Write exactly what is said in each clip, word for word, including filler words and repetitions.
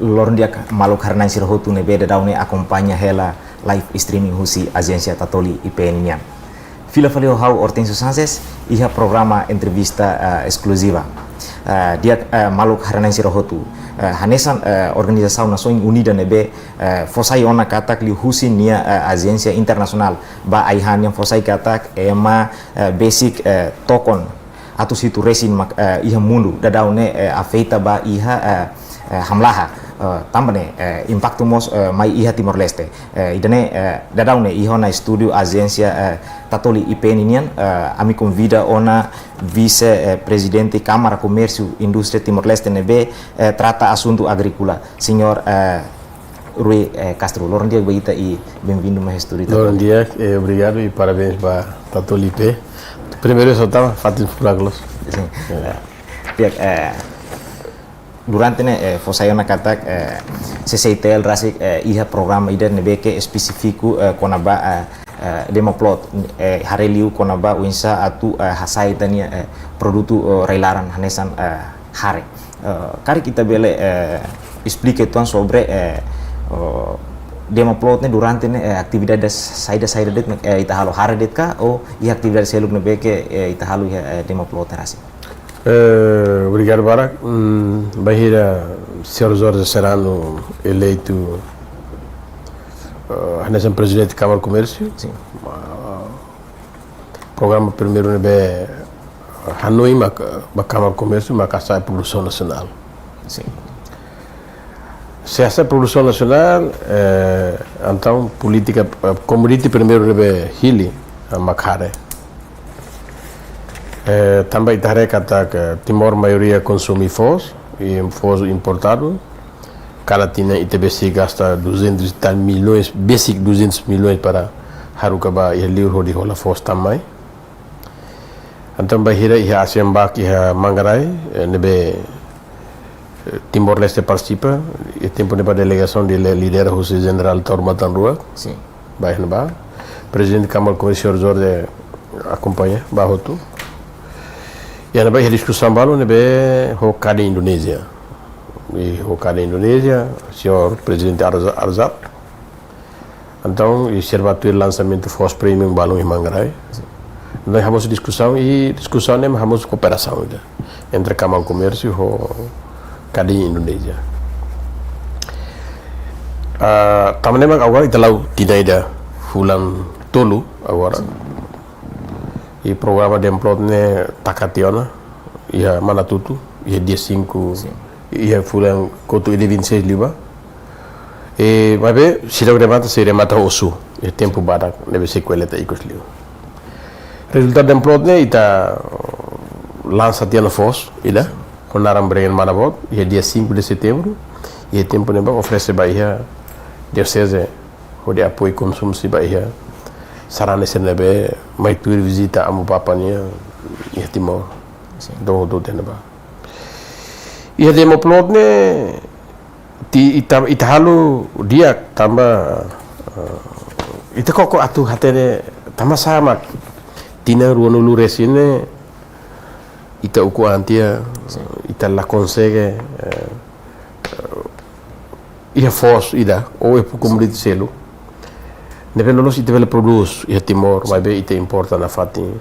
Loron di'ak maluk haree-na'in sira hotu ne'ebé daudaun ne'e akompaña hela live streaming husi Ajénsia Tatoli I P ninian. Fila fali ho ha'u Hortensio Sanches, iha programa entrevista, eh, eskluziva. Eh, di'ak, eh, maluk haree-na'in sira hotu. Eh, hanesan, eh, Organizasaun Nasoins Unidas ne'ebé, eh, fó sai ona katak liuhusi nia, eh, ajénsia internasionál ba ai-han nian fó sai katak ema, eh, besik, eh, tokon atus hitu resin mak, eh, iha mundu daudaun ne'e, eh, afeta ba iha, eh, eh, hamlaha, eh, tanba ne'e, eh, impaktu mós, eh, mai iha Timor-Leste. Eh, ida-ne'e, eh, daudaun ne'e iha ona estúdiu Ajénsia, eh, Tatoli I P ninian, eh, ami konvida ona Vise, eh, Prezidente Kámara Komérsiu Indústria Timor-Leste ne'ebé, eh, trata asuntu agríkola, señór, eh, Rui, eh, Castro. Loron di'ak ba ita i bem-vindo mai estúdiu Tatoli. Loron di'ak, eh, obrigadu i parabéns ba Tatoli I P. Primeiru vez otan, fatin furakulos. Sin. Ya. Di'ak, eh, durante ne'e, eh, fó sai ona katak, eh, C C I T L rasik, eh, iha programa ida ne'ebé ke espesífiku, eh, kona-ba, eh, eh, Demoplot, eh, haree liu kona-ba oinsá atu, eh, hasai ita-nia, eh, produtu, eh, rai-laran hanesan, eh, hare. Eh, karik ita bele, eh, esplika uitoan sobre, eh, eh, Demoplot ne'e durante ne'e, eh, atividade saida saida de'it, eh, ita halo, hare de'it ka, ou iha atividade seluk ne'ebé ke, eh, ita halo iha, eh, Demoplot ne'e rasik? Eh, obrigadu barak. Hmm, bainhira señór Jorge Serrano eleitu, eh, hanesan Prezidente Kámara Komérsiu. Sin. Ah, programa primeiru ne'ebé hanoin mak, ba Kámara Komérsiu mak hasa'e produsaun nasionál. Sin. Se hasa'e produsaun nasionál, eh, entaun polítika, eh, commodity primeiru ne'ebé hili, eh, mak hare. Eh, tanba ita haree katak Timor maioria konsume foos, i foos importadu. Kada tinan ita besik gasta duzentos e tal milhões, besik duzentos milhões para haruka ba iha liur hodi hola foos tan mai. Entaun bainhira iha ASEAN bak iha Manggarai, eh, ne'ebé, eh, Timor-Leste partisipa, iha tempu ne'ebá delegasaun ne'e lidera husi Jenerál Taur Matan Ruak. Sin. Ba iha ne'ebá, Prezidente Kámara Komérsiu señór Jorge akompaña, ba hotu. Iha ne'ebá iha diskusaun balu ne'ebé ho kadeia Indonézia. I ho kadeia Indonézia, señór Prezidente Arza-, Arzat. Entaun, i sira bá tuir lansamentu foos premium balun iha Manggarai. Entaun, hamosu diskusaun, i diskusaun ne'e hamosu kooperasaun ida entre Kámara Komérsiu ho kadeia Indonézia. Ah, tanba ne'e mak agora ita la'o tinan ida fulan tolu agora. I programa Demoplot ne'e taka tiha ona iha Manatutu, iha dia cinco, Sin. iha fulan kotuk ida vinte e seis liubá. E, maibé, seidauk remata, sei remata osu, iha tempu badak ne'ebé sei koleta ikus liu. Rezultadu Demoplot ne'e ita lansa tiha ona foos ida, ho naran Brengen Mana Boot, iha dia cinco de setembro, iha tempu ne'ebá oferese ba iha dioseze, hodi apoiu konsumsi ba iha sarani sira ne'ebé mai tuir vizita Amu Papa nian iha Timor. Sin. Dou dou tene ba. Iha Demoplot ne'e, ti ita, ita halo di'ak tanba, eh, ita koko atu hatene tanbasá mak tinan ruanulu resin ne'e ita ukun-an tiha, Sin. ita la konsege, eh, iha foos ida, ou iha komoditi seluk ne'ebé loloos ita bele prodús iha Timor, Sin. maibé ita importa nafatin.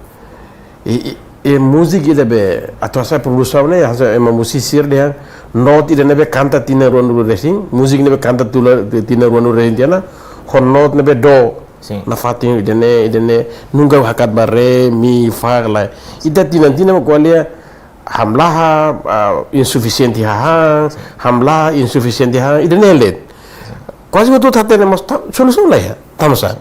I, i, i múzika ida be, atu hasa'e produsaun ne'e, hanesan ema musisi sira dehan, not ida ne'ebé kanta tinan ruanulu resin, múzika ne'ebé kanta tula, tinan ruanulu resin tiha ona, ho not ne'ebé doo, Sin. nafatin ida-ne'e, ida-ne'e, nunka hakat ba re, mi, fa, la. Ita tinan-tinan mak ko'alia, hamlaha, ah, insufisiente hahán, hamlaha, insufisiente hahán, ida-ne'e de'it. Kuaze hotu-hotu hatene mós ta-, solusaun la iha, tanbasá.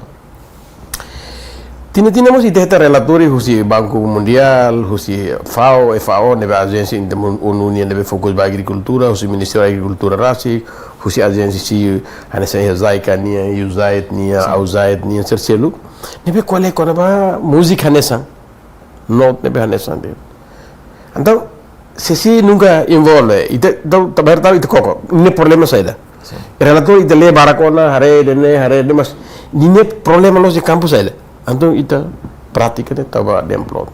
Tinan-tinan mós ita hetan relatóriu husi Banku Mundiál, husi fao, F A O, ne'ebé ajénsia inter-, ONU nian ne'ebé fokus ba agrikultura, husi Ministériu Agrikultura rasik, husi ajénsia sira hanesan iha JICA nian, USAID nian, Sin. USAID nian, sira seluk. Ne'ebé ko'alia kona-ba múzika hanesan. Not ne'ebé hanesan de'it. Entaun, se sira nunka envolve, ita, entaun, tanba ne'e ita koko, ne'e problema saida. Sin. Relatóriu ita lee barak ona, haree ida-ne'e, haree ida-ne'e, mas, ne'e problema loloos iha kampu saida. Entaun, ita prátika ne'e tau ba Demoplot.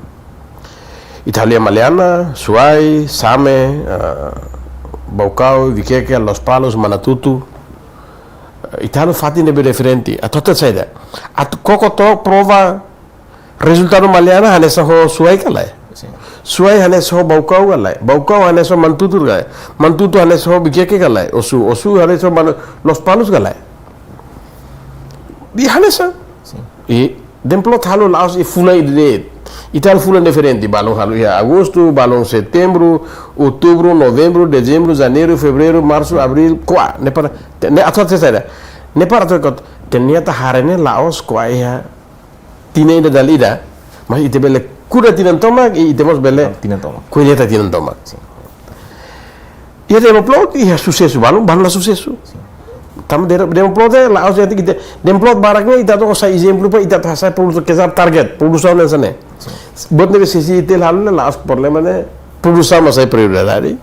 Ita halo iha Maliana, Suai, Same, ah, Baucau, Viqueque, Lospalos, Manatuto. Eh, ita halo fatin ne'ebé diferente. Atu hatete saida? Atu koko to'ok prova rezultadu maliana hanesan ho Suai ka lae. Sin. Suai hanesan ho Baucau ka lae. Baucau hanesan ho Manatuto ka lae. Manatuto hanesan ho Viqueque ka lae. Osu, Osu hanesan ho Mana-, Lospalos ka lae. Ida hanesan. Sin. I Demplot halo la'ós iha fulan ida de'it. Ita halo fulan diferente. Balun halo iha agostu, balun setembru, outubru, novembru, dezembru, janeiru, fevereiru, marsu, abril, ko'a. Ne'e para, te-, ne'e atu hatete saida? Ne'e para atu kot. Ternyata haree ne'e la'ós ko'a iha tinan ida dala ida. Mas ita bele kuda tinan tomak, i ita mós bele Tinan tomak. Kolleita tinan tomak. Sin. Iha Demplot, iha susesu balun, balun la susesu. Sin. Tanba Demplot ne'e la'ós ita, ita, Demplot barak ne'e ita atu hasai ezemplu para ita atu hasai produtu ke sa target, produsaun hanesan ne'e. Sin. Buat ne'ebé sesi ita halo ne'e la'ós problema ne'e, produsaun mak sai prioridade.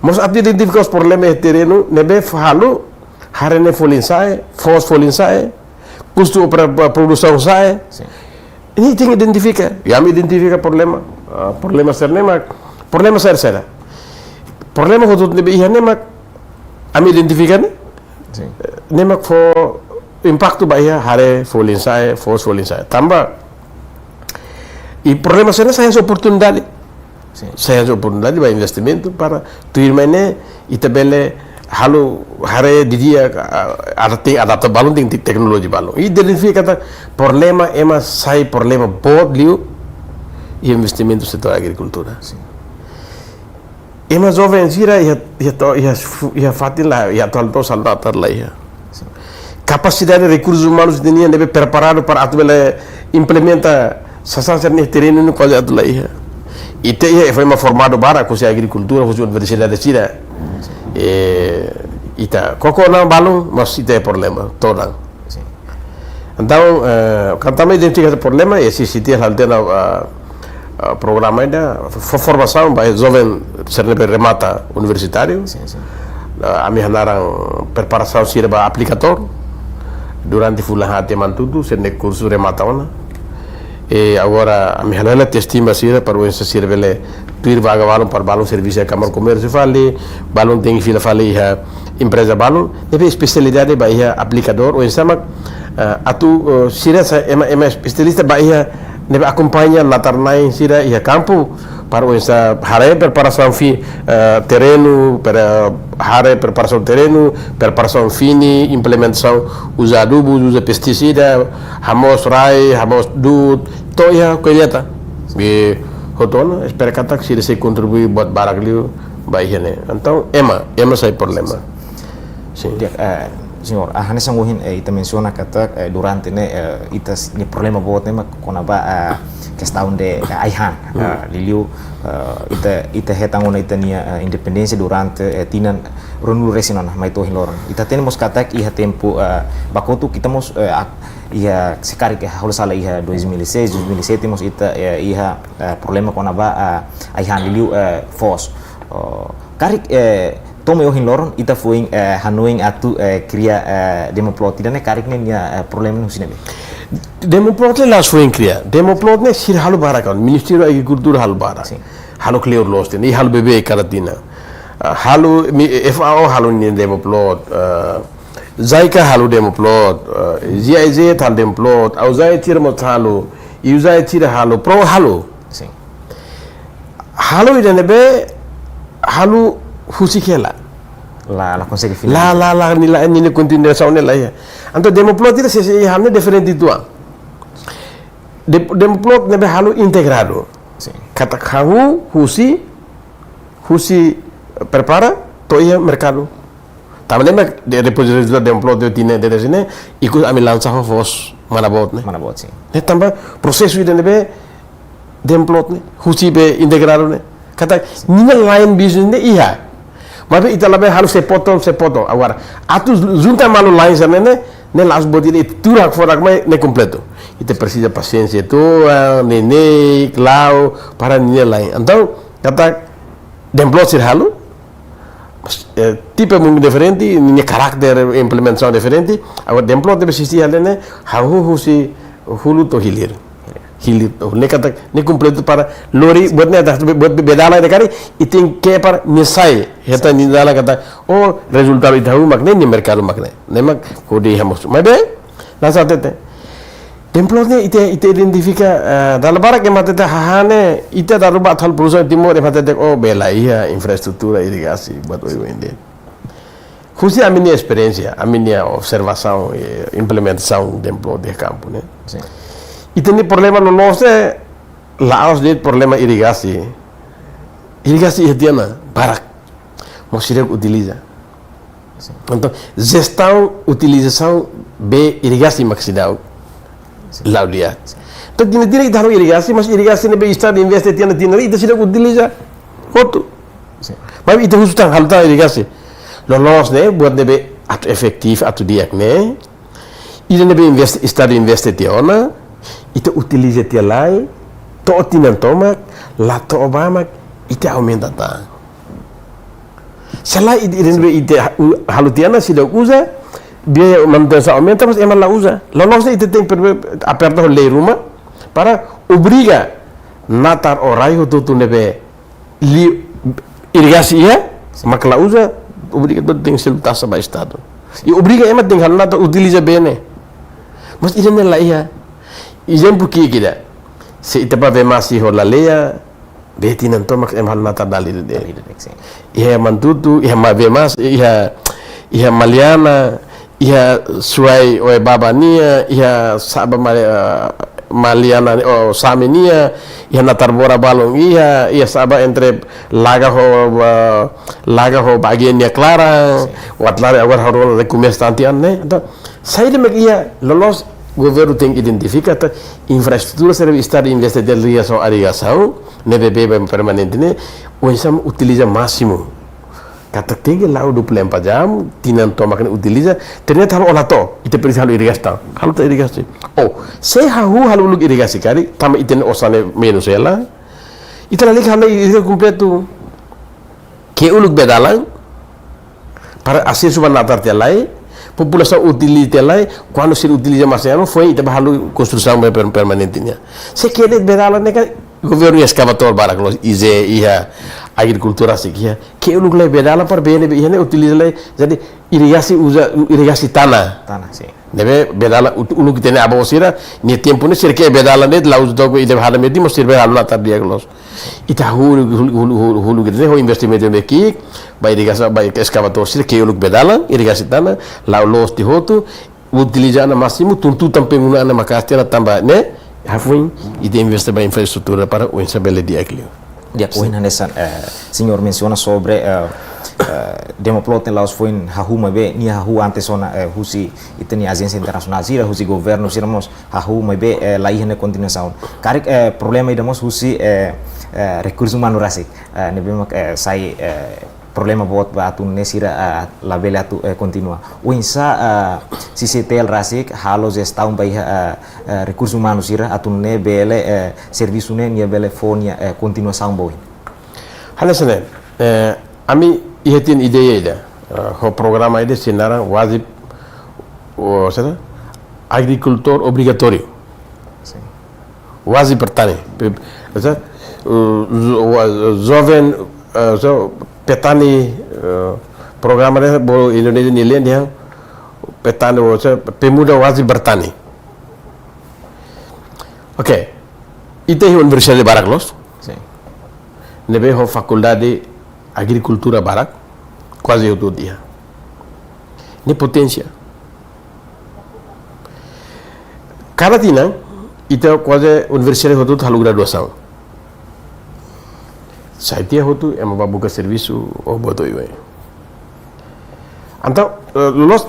Mas atu identifika mós problema iha terrenu, ne'ebé halo, haree ne'e folin sa'e, foos folin sa'e, kustu opera-, produsaun sa'e. Sin. Ne'e tenke identifika. Ya, ami identifika problema. Ah, problema sira-ne'e mak, problema sira-ne'e. Problema hotu-hotu ne'ebé iha ne'e mak ami identifika ne'e. Sin. Ne'e mak fó impaktu ba iha haree folin sa'e, foos folin sa'e. Tanba, i problema sira-ne'e sai oportunidade. Sin. Sai oportunidade ba investimentu para tuir mai ne'e ita bele halo haree didi'ak, ah, adapta, adapta balun ho te-, teknolojia balun. I identifika katak problema ema sai problema boot liu iha investimentu setór agrikultura. Sin. Ema joven sira iha, iha to-, iha fu-, iha fatin la, iha atuál to sal datar la iha. Sin. Kapasidade rekursus umanus ita-nian ne'ebé preparadu para atu bele implementa sasán sira-ne'e iha terrenu ne'e kuaze atu la iha. Ita iha F M A formadu barak husi agrikultura, husi universidade sira. Eh, ita koko ona balun, mas ita iha problema, todan. Sin. Entaun, eh, kuandu ami identifika problema, i sisi ita halo tiha ona, ah, ah, programa ida, fó formasaun ba joven sira ne'ebé remata universitáriu. Sin, sin. Ah, ami hanaran preparasaun sira ba aplikadór. Durante fulan haat ema hotu, sira-ne'e kursu remata ona. I agora, ami halo hela testing ba sira, para oinsá sira bele tuir vaga balun, para balun servisu iha Kámara Komérsiu fali, balun tenke fila fali iha empreza balun, ne'ebé espesialidade ba iha aplikadór, oinsá mak, eh, atu, eh, sira sai ema, ema espesialista ba iha, ne'ebé akompaña natar-na'in sira iha kampu, para oinsá haree preparasaun fi-, eh, terrenu, para haree preparasaun terrenu, preparasaun fini, implementasaun uza adubu, uza pestisida, hamoos rai, hamoos du'ut, to'o iha kolleita. I hotu ona, espera katak sira sei kontribui buat barak liu ba iha ne'e. Entaun, ema, ema sai problema. Sin. Di'ak, eh, señór, ah, hanesan ohin, eh, ita mensiona katak, eh, durante ne'e, eh, ita-nia problema boot ne'e mak kona-ba, eh, kestaun de, eh, ai-han. Hmm. Eh, liuliu, eh, ita, ita hetan ona ita-nia, eh, independénsia durante, eh, tinan ruanulu-resin ona, mai to'o ohin loron. Ita hatene mós katak iha tempu, eh, ba kotuk ita mós, eh, ak-, iha se karik ha'u la sala iha dois mil e seis, dois mil e sete mós ita, eh, iha, eh, problema kona-ba, eh, ai-han liuliu, eh, foos. Oh, karik, eh, to'o mai ohin loron, ita foin, eh, hanoin atu, eh, kria, eh, Demoplot ida-ne'e karik ne'e nia, eh, problema ne'e husi ne'ebé? Demoplot ne'e la'ós foin kria. Demoplot ne'e sira halo barak ona. Ministériu Agrikultura halo barak. Sin. Halo kleur loos tiha ona, i halo beibeik kada tinan. Ah, halo, mi, F A O halo nia Demoplot, ah, JICA halo Demoplot, ah, G I Z halo Demoplot, AUJAE sira mós halo, IUJAE sira halo, PROA halo. Sin. Halo ida ne'ebé, halo husik hela. La, la konsege fila. La, la, la, nia la, nia kontinuasaun ne'e la iha. Entaun Demoplot ida sesi iha ne'e diferente uitoan. De-, Demoplot ne'ebé halo integradu. Sin. Katak hahú, husi, husi prepara, to'o iha merkadu. Tanba ne'e mak de-, depois rezultadu Demoplot ida tinan ida-ne'e, ikus ami lansa ho foos mana boot ne'e. Mana boot, sin. Ne'e tanba prosesu ida ne'ebé Demoplot ne'e, husi be integradu ne'e. Katak, ninia line business ne'e iha. Maibé ita labele halo sepotong, sepotong. Agora, atu junta malu line sira-ne'e, ne'e la'ós buat ida ita tuur hakfodak mai ne'e kompletu. Ita presiza pasiénsia uitoan, neineik, la'o, para ninia line. Entaun, katak, Demoplot sira halo, eh, tipe mungkin diferente, ninia karakter implementasaun diferente, agora Demoplot ne'ebé sesi iha ne'e, hahú husi hulu to'o hilir. Hili, oh, ne'e katak, ne'e kompletu para lori, buat ne'e, buat be dalan ne'e karik, ita tenke para nia sai, hetan nia dalan katak, oh, rezultadu ita hahú mak ne'e, nia merkadu mak ne'e. Ne'e mak hodi hamosu. Maibé, la sa tete. Template ne'e ita, ita identifika, eh, dala barak ema hatete hahane, ita dala barak halo produsaun Timor, ema hatete, oh, bele iha infraestrutura irigasi, buat oioin de'it. Husi ami-nia esperiénsia, ami-nia observasaun, eh, implementasaun template iha kampu, ne'e. Sin. Ita-nia problema loloos ne'e, la'ós de'it problema irigasi. Irigasi iha tiha ona, barak. Mós seidauk utiliza. Sin. Entaun, jestaun, utilizasaun bee irigasi mak seidauk. Sin. La'o di'ak. Entaun, tinan-tinan ita halo irigasi, mas irigasi ne'ebé Estadu investe tiha ona tinan, ita seidauk utiliza. Hotu. Sin. Maibé ita husu tan halo tan irigasi. Loloos ne'e, buat ne'ebé atu efetivu, atu di'ak ne'e. Ida ne'ebé investe, Estadu investe tiha ona, ita utiliza tiha lai, to'o tinan tomak, la to'o ba mak, ita aumenta tan. Se lae ida, ida ne'ebé ita ha-, u-, halo tiha ona seidauk uza, biaya manutensaun aumenta, mas ema la uza. Loloos ne'e ita tenke perbe-, aperta ho lei ruma, para obriga natar ho rai hotu-hotu ne'ebé liu irigasi iha, mak la uza, obriga tenke selu taxa ba Estadu. I obriga ema tenke halo natar utiliza bee ne'e. Mas ida-ne'e la iha. Ezemplu ki'ik ida. Se ita bá Vemasse ho Laleya, bee tinan tomak ema halo natar dala ida de'it. Dala ida de'it, sin. Iha Manatuto, iha Ma-, Vemasse, iha, iha Maliana, iha Suai Oebaba nia, iha Sa'aba Ma-, eh, Maliana, oh, Same nia, iha Natarbora balun iha, iha Sa'aba entre Laga ho, eh, Laga ho Bagie nia klaran, sin, Uatlarik agora halo rekomesa tan tiha ona ne'e. Entaun, saida mak iha loloos governu tenke identifika katak infraestrutura sira Estadu investe tiha ligasaun irrigasaun, ne'ebé bee ba permanente ne'e, oinsá utiliza másimu. Katak tenke la'o dua puluh empat jam, tinan tomak ne'e utiliza, ternyata halo ona to'o, ita presiza halo irigasi tan. Halo tan irigasi. Oh, se hahú halo uluk irigasi karik, tanba ita-nia osan ne'e menus hela. Ita lalika halo irigasi kompletu. Ke uluk bee dalan, para asesu ba natar tiha lai, populasaun utiliza tiha lai, kuandu sira utiliza mós anu, foin ita bá halo konstrusaun bee per-, permanente nian. Se ke de'it bee dalan ne'e karik, governu iha eskavadór barak loos, I G E iha, agrikultura sira iha, ke uluk lai bee dalan para bee ne'ebé iha ne'e utiliza lai, jadi irigasi uza, irigasi tana. Tana, sin. Ne'ebé bee dalan ut-, uluk ita-nia avó sira, nia tempu ne'e sira ke bee dalan de'it, la uza to'o ita halo metin, mas sira bele halo natar di'ak loos. Ita hulu, hulu, hulu, hulu, hulu ida ne'e ho investimentu ne'ebé ki'ik, ba irigasi, ba eskavadór sira ke uluk bee dalan, irigasi tana, la'o loos tiha hotu, utiliza ona másimu, tun tutan penggunaan ona maka'as tiha ona tanba ne'e, hafoin, ita investe ba infraestrutura para oinsá bele di'ak liu. Di'ak, ohin hanesan, eh, señór mensiona sobre, eh, eh, Demoplot ne'e la'ós foin hahú maibé, nia hahú antes ona, eh, husi ita-nia ajénsia internasionál sira, husi governu sira mós hahú maibé, eh, la iha nia kontinuasaun. Karik, eh, problema ida mós husi, eh, eh, rekursu umanu rasik. Eh, ne'ebé mak, eh, sai, eh, problema boot ba atu nune'e sira, eh, labele atu, eh, kontinua. Oinsá, eh, C C T L rasik halo jestaun ba iha, eh, eh, rekursu umanu sira atu nune'e bele, eh, servisu ne'e nia bele fó nia, eh, kontinuasaun ba oin. Hanesan ne'e, eh, ami iha tiha ona ideia ida, eh, ho programa ida sira naran wajib, oh, saida? Agrikultór obrigatóriu. Sin. Wajib bertani. Pe-, saida? Eh, jo-, wa-, joven, eh, so, petani, eh, programa ne'e, bolu Indonézia nia lian dehan, petani, oh, saida? Pemuda wajib bertani. Oke. Ita iha universidade barak loos. Sin. Ne'ebé ho fakuldade agrikultura barak, kuaze hotu-hotu iha. Ne'e poténsia. Kada tinan, ita kuaze universidade hotu-hotu halo graduasaun. Sai tiha hotu, ema bá buka servisu, ou buat oioin. Entaun, eh, loloos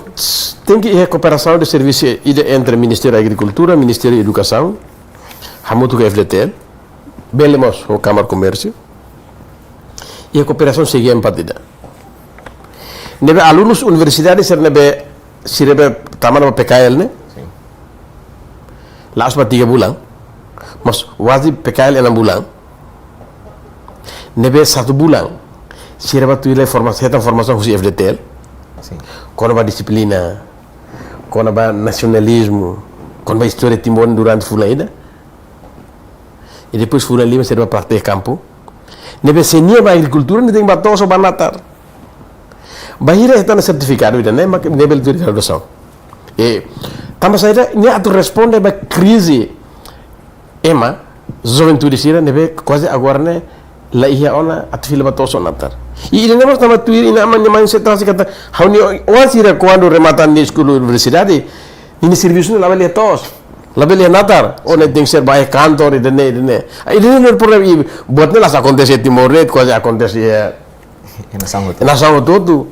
tenke iha kooperasaun de servisu ida entre Ministériu Agrikultura, Ministériu Edukasaun, hamutuk ho F D T L, bele mós ho Kámara Komérsiu. Iha kooperasaun segi empat ida. Ne'ebé alunus universidade sira ne'ebé sira be tama ona ba P K L ne'e. Sin. La'ós ba tiga bulan. Mas wajib P K L enam bulan. Ne'ebé satu bulan. Sira bá tuir lai forma-, hetan formasaun husi F D T L. Sin. Kona-ba dixiplina, kona-ba nasionalizmu, kona-ba istória Timor durante fulan ida. I depois fulan lima sira bá praktika kampu. Ne'ebé se nia ba agrikultura, nia tenke bá to'os ou bá natar. Bainhira hetan sertifikadu ida-ne'e, mak nia bele tuir graduasaun. I tanba saida, nia atu responde ba krize ema, juventude sira ne'ebé kuaze agora ne'e la iha ona atu fila bá to'os ou natar. I ida-ne'e mós tanba tuir inan-aman nia mindset rasik katak, ha'u-nia oan sira kuandu remata nia eskolaridade, ninia servisu ne'e labele to'os, labele natar, ou ne'e tenke ser ba iha kantor, ida-ne'e, ida-ne'e. Ah, ida-ne'e problema, i buat ne'e la só akontese Timor ne'e, kuaze akontese iha Iha nasaun hotu. Nasaun hotu-hotu.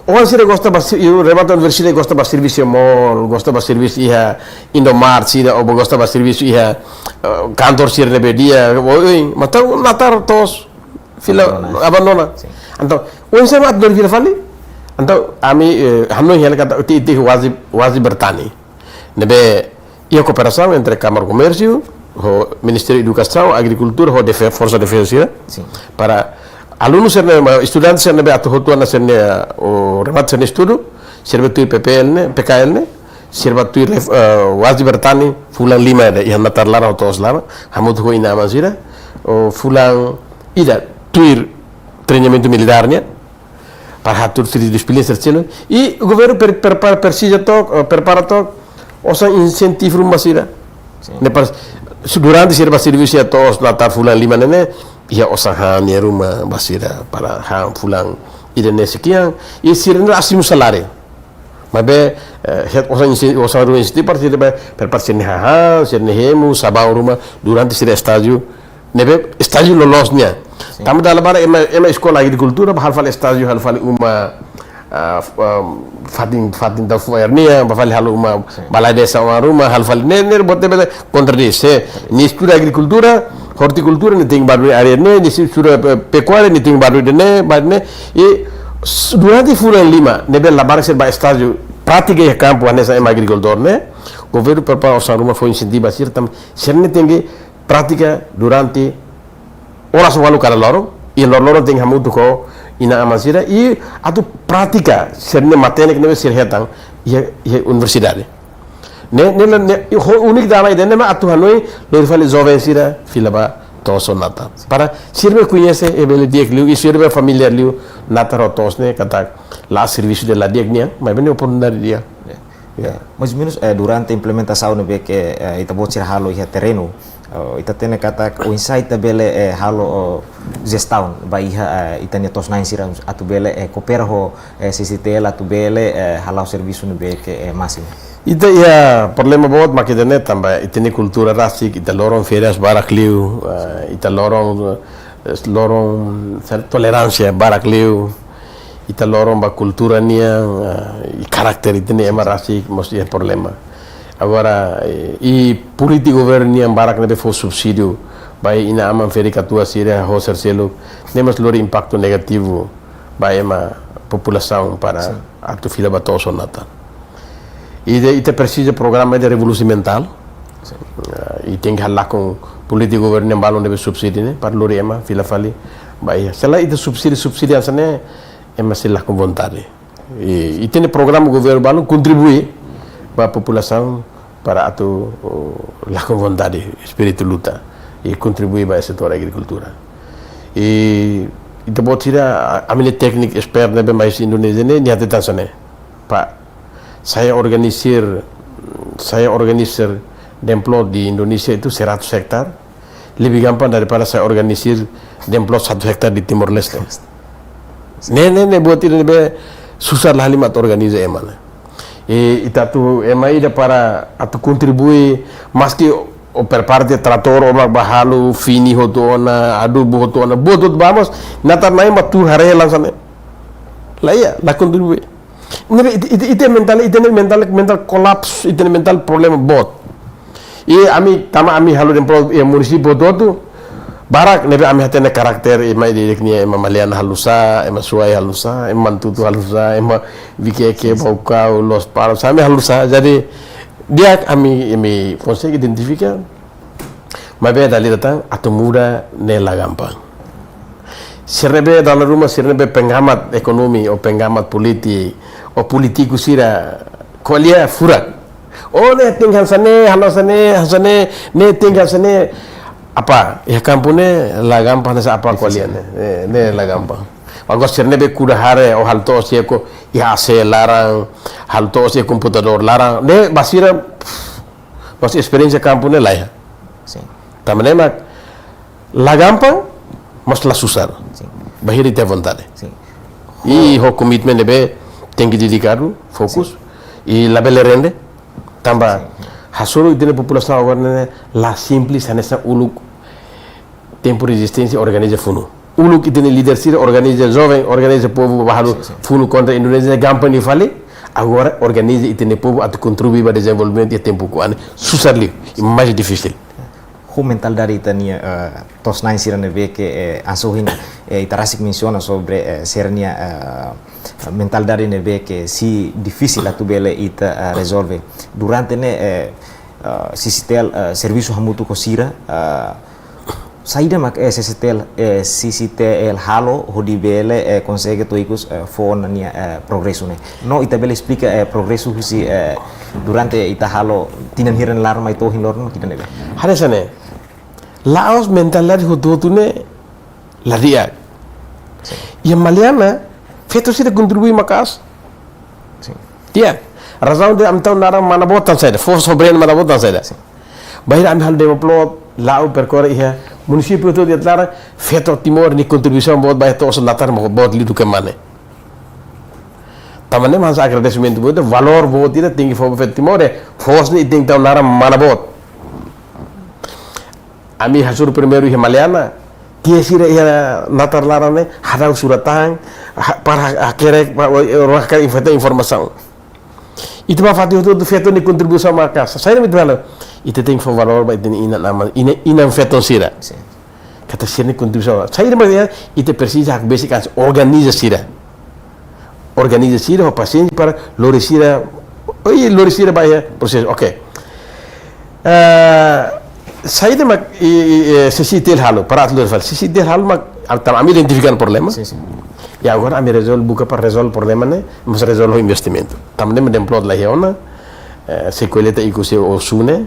Oan sira gosta ba si-, iha remata universidade gosta ba servisu iha mall, gosta ba servisu iha Indomart sira, ou gosta ba servisu iha, eh, kantor sira ne'ebé di'ak, oi, oi, mas tau natar to'os, fila, abandona. Abandona. Sin. Entaun, oinsá mak atu lori fila fali? Entaun, ami, eh, hanoin hela katak ita, ita wajib, wajib bertani. Ne'ebé iha kooperasaun entre Kámara Komérsiu, ho Ministériu Edukasaun, Agrikultura, ho Defe-, Forsa Defeza sira. Sin. Para alunu sira ne'e, estudante sira ne'ebé atu hotu ona sira-nia, o remata sira-nia estudu, sira bele tuir P P L ne'e, P K L ne'e, sira bá tuir ref-, eh, wajib bertani, fulan lima ida, iha natar laran ho to'os laran, hamutuk ho inan-aman sira, o fulan ida, tuir treinamentu militár nian, para hatuur sira disiplina sira seluk. I governu per-, prepara, presiza to'ok, eh, prepara to'ok, osan insentivu ruma sira. Sin. Ne'e para, se durante sira bá servisu iha to'os natar fulan lima ne'e ne'e, iha osan han nia ruma ba sira para han fulan ida-ne'e sekian, i sira ne'e la simu saláriu. Maibé, eh, het osan insi-, osan ruma insentivu para sira bá prepara sira-nia hahán, sira-nia hemu, sabaun ruma, durante sira estájiu, ne'ebé estájiu loloos nian. Sin. Tanba dala barak ema, ema eskola agrikultura, bá halo fali estájiu, halo fali uma, ah, f-, ah, fatin, fatin tau fo'er nian, bá fali halo uma, sin, balai desa oan ruma, halo fali ne'e, ne'e, buat ne'e bele kontradís. Se nia estuda agrikultura, ortikultura, nia tenke bá dudu área ne'e, nia estuda pe-, pekuária, nia tenke bá dudu ne'e, bá ne'e. I s-, durante fulan lima, ne'ebé labarik sira bá estájiu, prátika iha kampu, hanesan ema agrikultór ne'e, governu prepara osan ruma fó insentivu ba sira tanba, sira ne'e tenke prátika durante oras ualu kada loron, i loron-loron tenke hamutuk ho inan-aman sira, i atu prátika sira-nia matenek ne'ebé sira hetan iha, iha universidade. Ne'e, ne'e, ne'e, ne'e, ho úniku dalan ida-ne'e mak atu hanoin lori fali joven sira fila bá to'os ou natar. Para sira bele koñese, i bele di'ak liu, i sira bele familiár liu, natar ho to'os ne'e, katak la servisu ida la di'ak nian, maibé ne'e oportunidade di'ak. Ya. Ya. Mais ou menus, eh, durante implementasaun ne'ebé ke, eh, ita-boot sira halo iha terrenu, eh, ita hatene katak oinsá ita bele, eh, halo, oh, jestaun ba iha, eh, ita-nia to'os-na'in sira atu bele, eh, koopera ho, eh, C C T L atu bele, eh, hala'o servisu ne'ebé ke, eh, masin. Ita iha problema boot mak ida-ne'e tanba ita-nia kultura rasik, ita loron férias barak liu, eh, ita loron, eh, loron toleránsia barak liu, ita loron ba kultura nian, eh, i karakter ita-nia ema rasik mós iha problema. Agora, eh, i polítika governu nian barak ne'ebé fó subsídiu ba inan-aman ferik-katuas sira ho sira seluk, ne'e mós lori impaktu negativu ba ema populasaun para, sin, atu fila bá to'os ou natar. I ita, ita presiza programa de revolusaun mentál. Sin. Ah, i tenke halakon polítika governu nian balun ne'ebé subsídiu ne'e, para lori ema fila fali bá iha. Se lae ita subsídiu, subsídiu hanesan ne'e, ema sei lakon vontade. I, i ita-nia programa governu balun kontribui ba populasaun para atu, oh, lakon vontade, espíritu luta, i kontribui ba setór agrikultura. I ita-boot sira, a-, ami-nia tékniku espert ne'ebé mai husi Indonézia ne'e, nia hateten hanesan ne'e: Pak, saya organisir, saya organisir demplot di Indonesia itu seratus hektar, lebih gampang daripada saya organisir demplot satu hektar di Timor Leste. Ne'e, ne'e, ne'e buat ida ne'ebé susar la halimar atu organiza ema ne'e. I ita atu ema ida para atu kontribui, maski o prepara tiha tratór, o mak bá halo fini hotu ona, adubu hotu ona, buat hotu bá mós, natar-na'in mak tuur haree hanesan ne'e. La iha, la kontribui. Ne'ebé ita, ita, ita mentál, ita-nia mentál, mentál kolapsu, ita-nia mentál problema boot. I ami, tanba ami halo demplot iha munisípiu hotu-hotu, barak ne'ebé ami hatene karakter ema ida-idak nian, ema Maliana halo nusá, ema Suai halo nusá, ema Manatuto halo nusá, ema Viqueque, Baucau, Lospalos, ami halo nusá. Jadi, di'ak ami, ami konsege identifika, maibé dala ida tan atu muda ne'e la gampang. Sira ne'ebé dala ruma, sira ne'ebé pengamat ekonomi, ou pengamat polítika, ou polítiku sira ko'alia furak. Oh, ne'e tenke hanesan ne'e, hanesan ne'e, hanesan ne'e, ne'e tenke hanesan ne'e. Apa, iha kampu ne'e la gampang hanesan apa ko'alia ne'e. Eh, ne'e la gampang. Agora sira ne'ebé kuda haree, o halo to'os iha ko, iha A C laran, halo to'os iha komputadór laran. Ne'e ba sira, pff, maibé esperiénsia kampu ne'e laiha. Sin. Tanba ne'e mak la gampang, mas la susar. Sin. Bainhira ita vontade. Sin. I ho komitmen ne'ebé tenke dedikadu, fokus, sin, i labele rende. Tanba, sin, hasoru ita-nia populasaun agora ne'e la simples hanesan uluk tempu rezisténsia organiza funu. Uluk ita-nia líder sira organiza joven, organiza povu ba halo, sin, sin, funu kontra Indonézia, gampang liu fali. Agora organiza ita-nia povu atu kontribui ba dezenvolvimentu iha tempu ko'alia ne'e susar liu, i mais difisil. Ho mentalidade ita-nia, eh, to'os-na'in sira ne'ebé ke, eh, hanesan ohin, eh, ita rasik mensiona sobre, eh, sira-nia, eh, mentalidade ne'ebé ke sei difisil atu bele ita, eh, rezolve. Durante ne'e, eh, eh, CCTL, eh, servisu hamutuk ho sira, eh, saida mak, eh, CCTL, eh, CCTL halo hodi bele, eh, konsege to'o ikus, eh, fó ona nia, eh, progresu ne'e. No ita bele esplika, eh, progresu husi, eh, durante ita halo tinan hira nia laran mai to'o ohin loron mak ida-ne'ebé? Hanesan ne'e. La'ós mentalidade hotu-hotu ne'e la di'ak. Sin. Iha Maliana, feto sira kontribui maka'as. Sin. Di'ak. Razaun ida ami tau naran Mana Boot tan saida, fó sobrenu Mana Boot tan saida. Sin. Bainhira ami halo demo plot, la'o perkore iha munisípiu hotu iha laran, feto Timor nia kontribuisaun boot ba iha to'os natar mak boot liu duké mane. Tanba ne'e mak hanesan agradesimentu boot, valór boot ida tenke fó ba feto Timor, eh, foos ne'e tenke tau naran Mana Boot. Ami hasoru primeiru iha Maliana, tia sira iha natar laran ne'e, hadau surat-an, ha-, para ha-, hakerek, pa-, o-, o-, hakerek info-, informasaun. Ita bá fatin hotu-hotu feto nia kontribuisaun maka'as. Saida mak ita halo? Ita tenke fó valór ba ita-nia inan-aman, inan, inan-feton sira. Sin. Katak sira-nia kontribuisaun. Saida mak ita, ita presiza hakbesik hanesan organiza sira. Organiza sira ho pasiénsia para lori sira, oi, lori sira ba iha prosesu. Oke. Eh, saida mak i, i, eh, CCTL halo, para atu lori fali. CCTL halo mak, ah, tanba ami identifika problema. Sin, sin. I agora ami rezolve, buka para rezolve problema ne'e, mas rezolve ho investimentu. Tanba ne'e mak demo plot laiha ona, eh, sei koleta ikus iha Osu ne'e.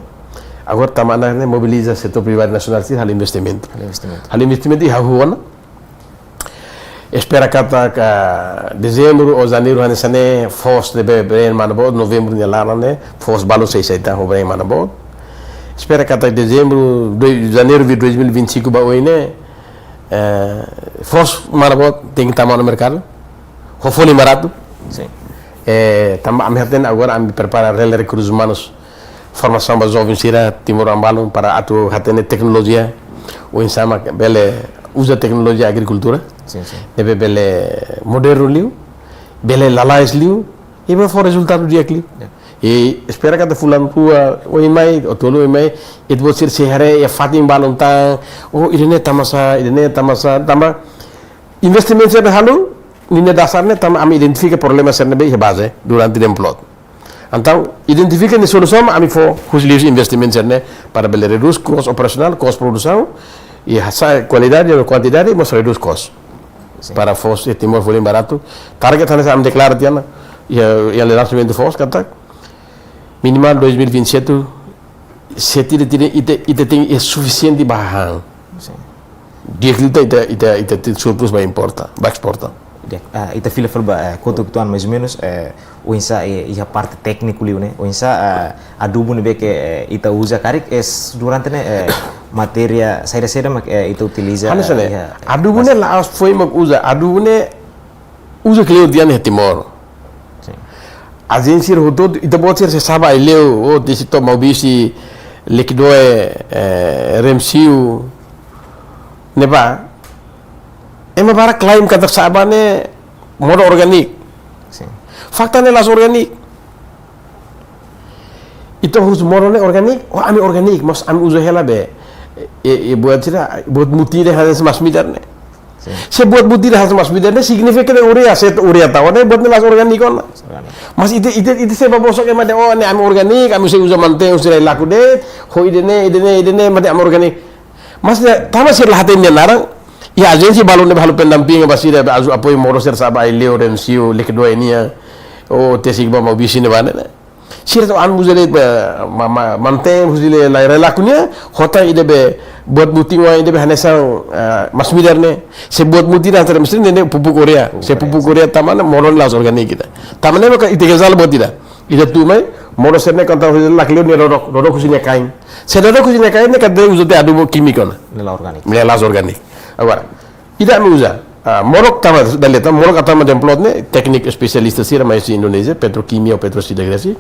Agora tanba ne'e mobiliza setór privadu nasionál sira halo investimentu. Halo investimentu. Halo investimentu i hahú ona. Espera katak dezembru ou janeiru hanesan ne'e foos ne'ebé Brein Mana Boot, novembru nia laran ne'e, foos balu sei sai tan ho Brein Mana Boot. Espera katak dezembru, doi-, janeiru de dois mil e vinte e cinco ba oin ne'e, eh, foos Mana Boot tenke tama ona merkadu. Ho folin baratu. Sin. Eh, tanba ami hatene agora ami prepara rel rekrutus umanus, formasaun ba joven sira timoroan balun para atu hatene teknolojia, oinsá mak bele uza teknolojia agrikultura. Sin, sin. Ne'ebé bele modernu liu, bele lalais liu, i bele fó rezultadu di'ak liu. Ya. I espera katak fulan rua oin mai, ou tolu oin mai, ita-boot sira sei haree iha fatin balun tan, oh, ida-ne'e tama sá, ida-ne'e tama sá, tanba investimentu sira halo, ninia dasar ne'e tanba ami identifika problema sira ne'ebé iha baze durante demo plot. Entaun, identifika nia solusaun, ami fó husi liuhusi investimentu sira ne'e para bele redús kos operasionál, kos produsaun, i hasa'e kualidade no kuantidade, mós redús kos. Sin. Para foos iha Timor folin baratu. Target hanesan ami deklara tiha ona, iha, iha lanseamentu foos katak minimal dois mil e vinte e sete, se tidak, tidak, ita, ita tenke iha sufisiente ba hahán. Sin. Di'ak liután ita, ita, ita tenke surplus ba importa, ba eksporta. Di'ak, ah, ita fila fali ba, eh, kotuk uitoan mais ou menus, eh, oinsá, eh, iha parte tékniku liu ne'e, oinsá, eh, adubu ne'ebé ke, eh, ita uza karik, eh, s-, durante ne'e, eh, matéria saida-saida mak, eh, ita utiliza, hanesan ne'e, eh, iha, eh, adubu ne'e la'ós foin mak uza, adubu ne'e uza kleur tiha ona iha Timor. Sin. Ajénsia hotu-hotu, ita-boot sira sei sa'e ba Aileu, oh, tesi to'o Maubisse, Lekidoe, eh, Remxiu, ne'ebá. Ema barak klaim katak sa'e ba ne'e modo orgániku. Sin. Fakta ne'e la'ós orgániku. Ita husu modo ne'e orgániku, oh, ami orgániku, mas ami uza hela be. E, e, buat sira, buat muti de'it hanesan masin-midar ne'e. Sin. Se buat muti de'it hanesan masin-midar ne'e, signifika katak urea, se urea tau ne'e, buat ne'e la'ós orgániku ona. Orgániku. Mas ita, ita, ita sei bá bosok ema dehan, oh, ne'e ami orgániku, ami sei uza manten, uza rai laku de'it, ho ida-ne'e, ida-ne'e, ida-ne'e, mate ami orgániku. Mas ne'e, tanba sira la hatene nia naran, iha ajénsia balun ne'ebé halo pendampingan ba sira, be azu apoiu modo sira sa'e ba Aileu, Remxiu, Lekidoe nian, ou tesi ba Maubisse ne'ebá ne'e. Sira tau an uza de'it ba, ma, ma, mantein husi lai relaku nian, ho tan ida be buat mutin oan ida be hanesan, eh, masin-midar ne'e. Se buat mutin na tara mesin ne'e pupuk urea. Se pupuk urea tama ne'e modo la'ós orgániku ida. Tama ne'e maka ita ke sala buat ida. Ita tun mai, modo sira-ne'e konta husi lakleur nia rorok, rorok husi nia kain. Se rorok husi nia kain ne'e karik uza tiha adubu kímiku ona. Ne'e la orgániku. Ne'e la'ós orgániku. Agora, ida ami uza. Ah, morok tama dala ida, morok tama demplot ne'e, tékniku espesialista sira mai husi Indonézia, Petrokimia ou Petrosiderurgia.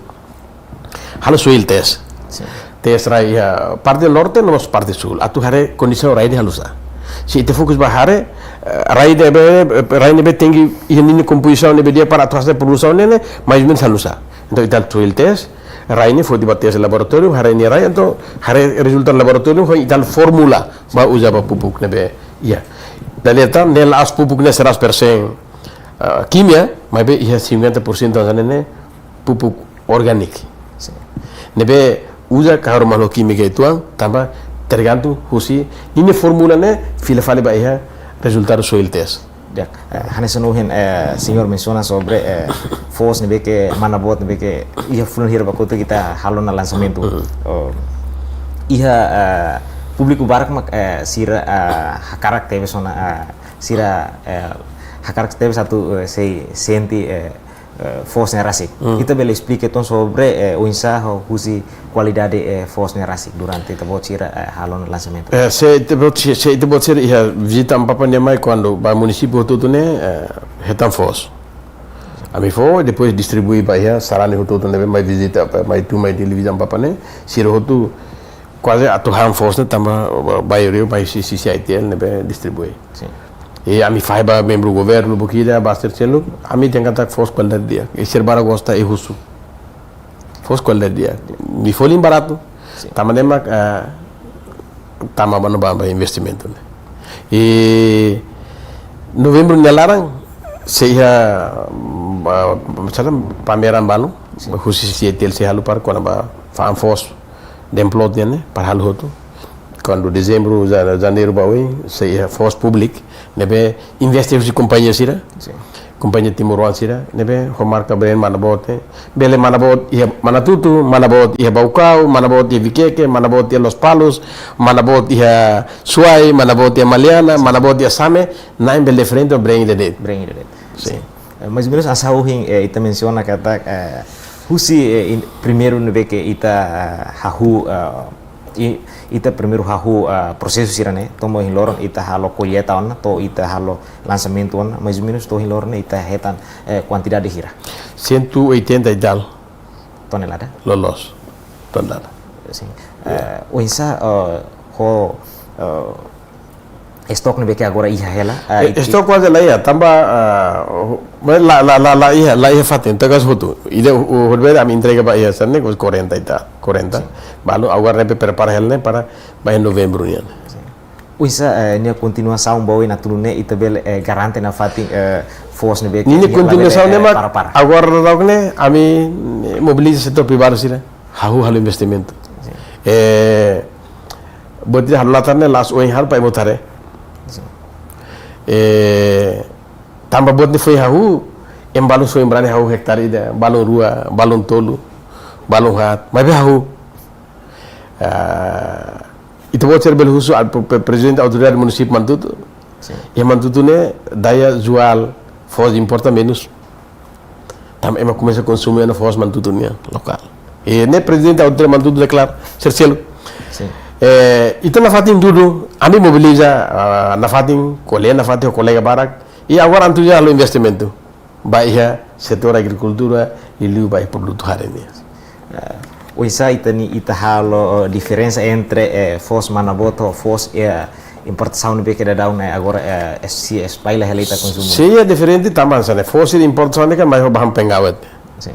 Halo soil test. Sin. Test rai iha parte norte no mós parte súl. Atu haree kondisaun rai ne'e halo sá. Se ita fokus ba haree, eh, rai ne'ebé, eh, rai ne'ebé tenke iha ninia kompozisaun ne'ebé di'ak para atu hasai produsaun ne'e, ne'e, mais ou menus halo sá. Entaun ita soil test, rai ne'e foti ba test laboratóriu, haree nia rai, entaun haree rezultadu laboratóriu, ho ita formula ba uza ba pupuk ne'ebé iha. Dala ida tan, ne'e la'ós pupuk ne'e seratus persen, ah, kimia, maibé iha cinquenta por cento hanesan ne'e pupuk orgániku. Sin. Ne'ebé uza ka haru mak halo kímika uitoan, tanba tergantung husi ninia formula ne'e fila fali ba iha rezultadu soil test. Ya, eh, hanesan ohin, eh, señór mensiona sobre, eh, foos ne'ebé ke mana boot ne'ebé ke iha fulan hira ba kotuk ita halo ona lansamentu. Mhm. Oh, iha, eh, públiku barak mak, eh, sira, eh, hakarak tebes ona, eh, sira, eh, hakarak tebes atu, eh, sei sente, eh, eh, foos ne'e rasik. Hmm. Ita bele esplika uitoan sobre, eh, oinsá ho husi kualidade, eh, foos ne'e rasik durante ita-boot sira, eh, halo ona lansamentu. Eh, se ita-boot si-, se ita-boot sira iha vizita Amu Papa nian mai kuandu ba munisípiu hotu-hotu ne'e, eh, hetan foos. Ami fó, depois distribui ba iha sarani hotu-hotu ne'ebé mai vizita, ba mai tun mai di vizita Amu Papa ne'e, sira hotu kuaze atu han foos ne'e tanba, ba, ba, mai husi, husi C C I T L ne'ebé distribui. Sin. I ami fahe ba membru governu, buat ida, ba sira seluk, ami dehan katak foos kualidade di'ak. I sira barak gosta i husu. Foos kualidade di'ak. Nia folin baratu. Sin. Tanba ne'e mak, ah, tama ba no ba, ba investimentu ne'e. I novembru nia laran, sei iha, mm, ba, misalnya pameran balu, sin, husi C C I T L sei halo para kona-ba fa'an foos demplot nian ne'e, para halo hotu. Kuandu dezembru, ja-, janeiru ba oin, sei iha foos públiku, ne'ebé investe husi kompañia sira. Sin. Kompañia timoroan sira, ne'ebé ho marka brand mana boot ne'e. Bele mana boot iha Manatutu, mana boot iha Baucau, mana boot iha Viqueque, mana boot iha Lospalos, mana boot iha Suai, mana boot iha Maliana, mana boot iha Same, na'in bele diferente brand ida de'it. Brand ida de'it. Sin. Sin. Eh, mais ou menus hanesan ohin, eh, ita mensiona katak, eh, husi, eh, in-, primeiru ne'ebé ke ita, eh, hahú, eh, i-, ita primeiru hahú, eh, prosesu sira-ne'e, to'o ohin loron ita halo kolleita ona, to'o ita halo lansamentu ona, mais ou menus to'o ohin loron ne'e ita hetan, eh, kuantidade hira? Cento e oitenta e tal. Tonelada? Loloos. Tonelada. Sin. Ya. Eh, oinsá, eh, ho, eh, estok ne'ebé ke agora iha hela, ah, eh, i-, estok kuaze la iha, tanba, ah, la, la, la, la iha, la iha fatin, tagas hotu. Ida, o, o, ami entrega ba iha sana ne'e, kuaze quarenta e tal, quarenta. Sin. Balu, agora ne'e prepara hela ne'e para ba iha novembru nian. Sin. Oinsá, eh, nia kontinuasaun ba oin atu nune'e ita bele, eh, garante nafatin, eh, foos ne'ebé ke ninia, nia kontinuasaun labele, ne'e eh, mak para, para. Agora daudaun ne'e, ami, eh, mobiliza setór privadu sira. Hahú halo investimentu. Sin. Eh, buat ida halo latar ne'e la'ós oin halo para ema hotu haree. Sin. Eh, tanba buat ne'e foin hahú, ema balun foin brani hahú ektare ida, balun rua, balun tolu, balun haat, maibé hahú. Ah, ita-boot sira bele husu al-, pre-, pre-, prezidente autoridade munisípiu Manatutu. Sin. Iha Manatutu ne'e daya jual foos importa menus. Tanba ema komesa konsumu ona foos Manatutu nian, lokál. I ne'e prezidente autoridade Manatutu deklara, sira seluk. Sin. Eh, ita nafatin dudu, ami mobiliza, ah, nafatin, ko'alia nafatin ho kolega barak. I agora atu halo investimentu ba iha setór agrikultura, liuliu ba iha produtu hare nian. Eh, oinsá ita-nia, ita halo, eh, diferensa entre, eh, foos mana boot ho foos, eh, importasaun ne'ebé ke daudaun, eh, agora, eh, es-, sei espalla hela ita konsumu? Sei iha diferente tanba hanesan ne'e, foos sira importasaun ne'e kan mai ho bahan pengawet. Sin.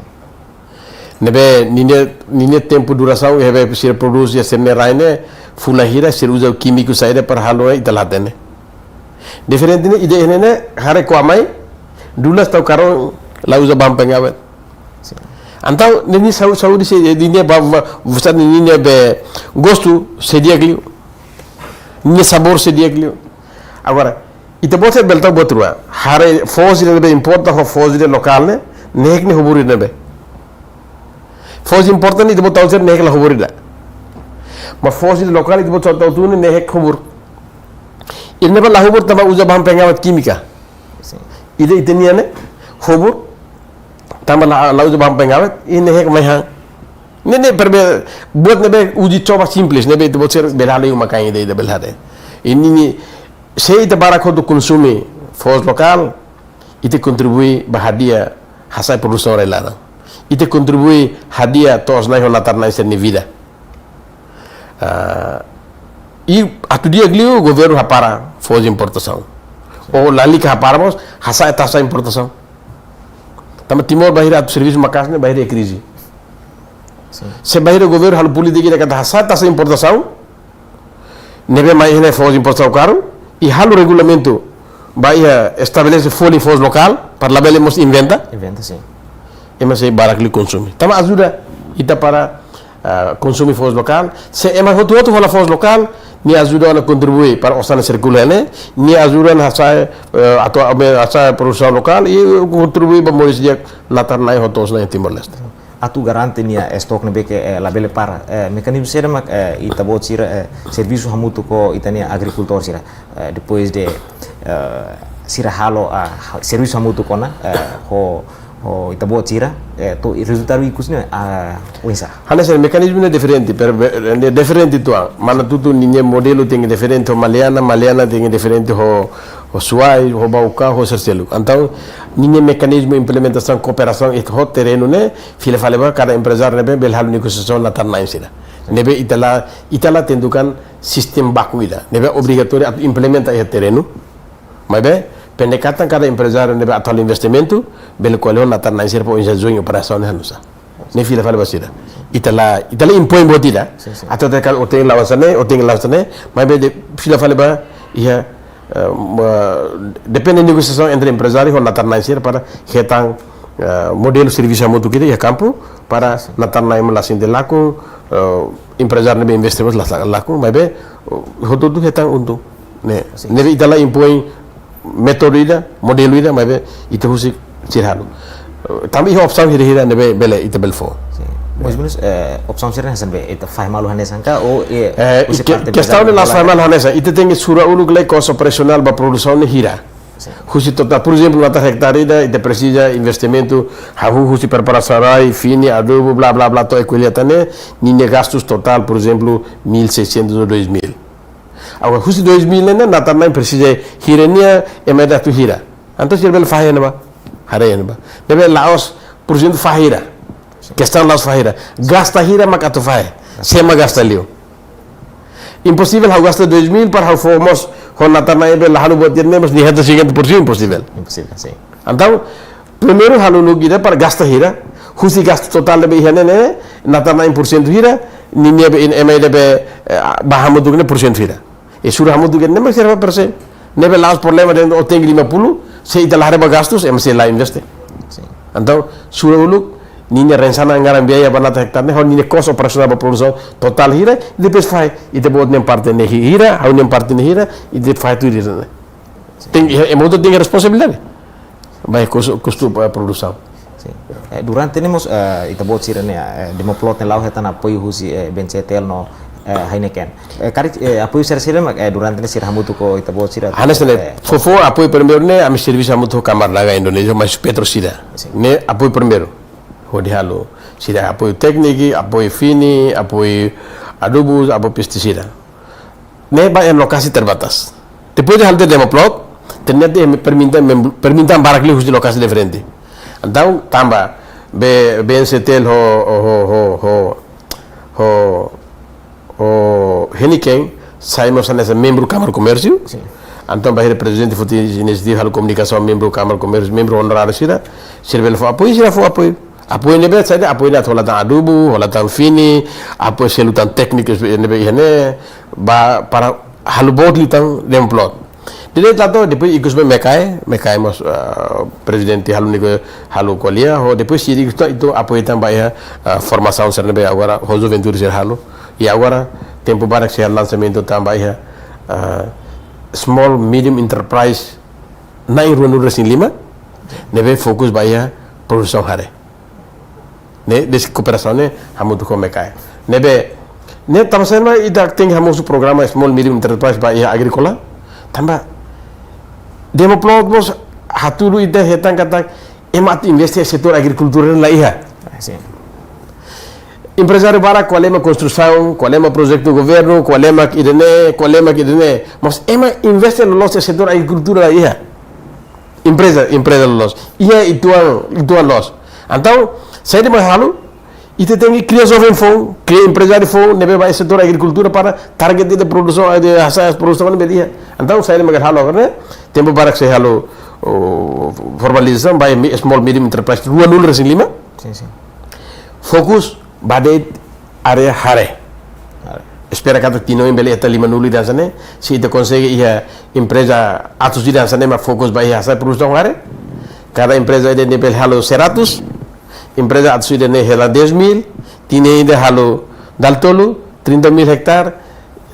Ne'ebé ninia, ninia tempu durasaun, ne'ebé sira prodús iha sira-nia rai ne'e, fulan hira sira uza kímiku saida para halo ita la hatene. Diferente ne'e, ida-ne'e ne'e, hare ko'a mai, dulas tau karau, la uza bahan pengawet. Sin. Entaun, ninia sau-, saúde sei, ninia ba, ba, busa ninia be gostu, sei di'ak liu. Ninia sabór sei di'ak liu. Agora, ita-boot sira bele tau buat rua. Hare foos sira ne'ebé importa, ho foos sira lokál ne'e, ne'e ke ne'e hobur ne'ebé. Foos importa ne'e ita-boot tau sira ne'e hek la hobur ida. Mas foos ida lokál ita-boot tau tun ne'e hek hobur. Ida-ne'ebá la hobur tanba uza bahan pengawet kímika. Sin. Ida ita-nian ne'e hobur tanba la, la uza bahan pengawet, i ne'e hek mai han. Ne'e, ne'e perbe buat ne'ebé uji coba simples, ne'ebé ita-boot sira bele halo iha uma kain ida, ida bele halo. I ninia, se ita barak hotu konsumi foos lokál, ita kontribui ba hadi'a hasa'e produsaun rai-laran. Ita kontribui hadi'a to'os-na'in ho natar-na'in sira-nia vida. Ah, i atu di'ak liu governu hapara foos importasaun. Ou lalika hapara mós, hasa'e taxa importasaun. Tanba Timor bainhira atu servisu maka'as ne'e bainhira krize. Sin. Se bainhira governu halo polítika ida katak hasa'e taxa importasaun, ne'ebé mai iha ne'e foos importasaun karu, i halo regulamentu ba iha estabelese folin foos lokál, para labele mós inventa. Inventa, sin. Ema sei barak liu konsumi. Tanba ajuda ita para, ah, konsumi foos lokál. Se ema hotu-hotu hola foos lokál, nia ajuda ona kontribui para osan sirkula ne'e, nia ajuda ona hasa'e, eh, atu, ame-, hasa'e produsaun lokál, i kontribui ba moris di'ak natar-na'in ho to'os-na'in Timor-Leste. Atu garante nia estok ne'ebé ke, eh, labele para. Eh, mekanizmu saida mak, eh, ita-boot sira, eh, servisu hamutuk ho ita-nia agrikultór sira. Eh, depois de, eh, sira halo, ah, ha-, servisu hamutuk ona, eh, ho, ho ita-boot sira, eh, to'o rezultadu ikus ne'e, ah, oinsá? Hanesan mekanizmu ne'e diferente, per-, be-, ne'e diferente tuan. Manatutu ninia modelu tenke diferente ho Maliana, Maliana tenke diferente ho, ho Suai, ho Baucau, ho sira seluk. Entaun, ninia mekanizmu implementasaun kooperasaun iha terrenu ne'e, fila fali ba kada emprezáriu ne'ebé bele halo negosiasaun natar-na'in sira. Ne'ebé ita la, ita la tentukan sistema baku ida. Ne'ebé obrigatóriu atu implementa iha terrenu. Maibé, pendekatan kada emprezáriu ne'ebé atu halo investimentu, bele ko'alia ho natar-na'in sira para oinsá join operasaun ne'e halo nu'usá. Ne'e fila fali ba sira. Ita la, ita la impoin buat ida. Sin, sin. Atu dehan katak ó tenke la'o hanesan ne'e, ó tenke la'o hanesan ne'e, maibé de-, fila fali ba iha, eh, ma-, depende negosiasaun entre emprezáriu ho natar-na'in sira para hetan, eh, modelu servisu hamutuk ida iha kampu para natar-na'in mós la sente lakon, eh, emprezáriu ne'ebé investe mós la sa-, lakon, maibé, eh, hotu-hotu hetan untung. Ne'e, sin, ne'ebé ita la impoin métodu ida, modelu ida, maibé ita husik sira halo. Eh, tanba iha opsaun hira-hira ne'ebé bele, ita bele fó. Sin. Mais ou menus, eh, opsaun sira hanesan ne'ebé, ita fahe malu hanesan ka, ou, eh, eh, husi ke-, parte kestaun emprezáriu ne'e la'ós fahe malu hanesan, ita tenke sura uluk lai kos operasionál ba produsaun ne'e hira. Sin. Husi totál, por ezemplu, natar hektare ida, ita presiza investimentu, hahú husi preparasaun rai, fini, adubu, bla, bla, bla, to'o kolleta ne'e, ninia gastus totál, por ezemplu, mil seiscentos ou dois mil. Agora, husi dois mil ne'e, natar-na'in presiza hira nia, ema ida atu hira. Entaun, sira bele fahe ne'ebá, haree ne'ebá. Ne'ebé la'ós, por ezemplu, fahe hira. Kestaun la'ós fahe hira. Gasta hira mak atu fahe. Sé mak gasta liu. Imposivel ha'u gasta dois mil para ha'u fó mós ho natar-na'in ne'ebé la halo buat ida ne'e, mas nia hetan cinquenta por cento, imposivel. Imposivel, sin. Entaun, primeiru halo uluk ida para gasta hira, husi gastu totál ne'ebé iha ne'e, natar-na'in porsentu hira, ninia be in, ema ida be, eh, ba hamutuk ne'e porsentu hira. I sura hamutuk ne'e mak sira ba perse. Ne'ebé la'ós problema dehan ó tenke lima puluh, se ita la haree ba gastus, ema sei la investe. Sin. Entaun, sura uluk, ninia rencana anggaran biaya ba natar hektare ne'e, ho ninia kos operasionál ba produsaun totál hira, i depois fahe, ita-boot nia parte ne'e hi-, hira, ha'u-nia parte ne'e hira, i depois fahe tuir hira ne'e. Tenke, ema hotu tenke responsabilidade. Ba kos-, kustu, eh, produsaun. Sin. Eh, durante ne'e mós, eh, ita-boot sira ne'e, eh, Demoplot ne'e la'o hetan apoiu husi, eh, B N C T L no, eh, Heineken. Eh, karik, eh, apoiu sira-sira mak, eh, durante ne'e sira hamutuk ho ita-boot sira. Hanesan ne'e, eh, fó, fó apoiu primeiru ne'e, ami servisu hamutuk ho Cámara Daga Indonézia, mais Petro sira. Sin. Ne'e apoiu primeiru. Hodi halo, sira apoiu tékniku, apoiu fini, apoiu adubus, apoiu pestisida. Ne'e ba iha lokasi terbatas. Depois de halo Demoplot, ternyata iha permintaan mem-, permintaan barak liu husi lokasi diferente. Entaun, tanba, be, B N C T L ho, ho, ho, ho, ho, ho Heineken, sai mós hanesan membru Kámara Komérsiu. Sin. Entaun, bainhira prezidente foti inisiativa halo komunikasaun membru Kámara Komérsiu, membru onoráriu sira, sira bele fó apoiu, sira fó apoiu. Apoiu ne'ebé saida, apoiu ne'e atu hola tan adubu, hola tan fini, apoiu selu tan tékniku ne'ebé iha ne'e, ba para halo boot liután Demoplot. Depois ita to'o, depois ikus be Mecae, Mecae mós, ah, prezidente halo ne'e halo ko'alia, ho depois sira ikus to'o, ita apoiu tan ba iha, ah, formasaun sira ne'ebé agora, ho juventude sira halo. I agora, tempu badak sira lansamentu tan ba iha, ah, small, medium enterprise, na'in ruanulu-resin-lima, ne'ebé fokus ba iha produsaun haree. Ne'e, desi kooperasaun ne'e hamutuk ho MECAE. Ne'ebé, ne'e tanba saida mak ita tenke hamosu programa small medium enterprise ba iha agríkola. Tanba Demoplot mós hatudu ita hetan katak ema atu investe setór agrikultura la iha. Ah, sin. Emprezáriu barak ko'alia mak konstrusaun, ko'alia mak projetu governu, ko'alia mak ida-ne'e, ko'alia mak ida-ne'e. Mas ema investe loloos iha setór agrikultura la iha. Empreza, empreza loloos. Iha uitoan, uitoan loos. Entaun, saida mak halo, ita tenke kria joven foun, kria emprezáriu foun, ne'ebé ba setór agrikultura para target ida produsaun, ida hasa'e produsaun ne'ebé iha. Entaun, saida mak halo agora ne'e, tempu barak sei halo, oh, formalizasaun ba mi-, small medium enterprise, ruanulu-resin-lima. Sin, sin. Fokus ba de'it área hare. Hare. Espera katak tinan oin bele hetan limanulu ida hanesan ne'e, se ita konsege iha empreza atus ida hanesan ne'e mak fokus ba iha hasa'e produsaun hare. Kada empreza ida-ne'e bele halo seratus, empreza atus ida-ne'e hela dez mil, tinan ida halo dala tolu, trinta mil hektar,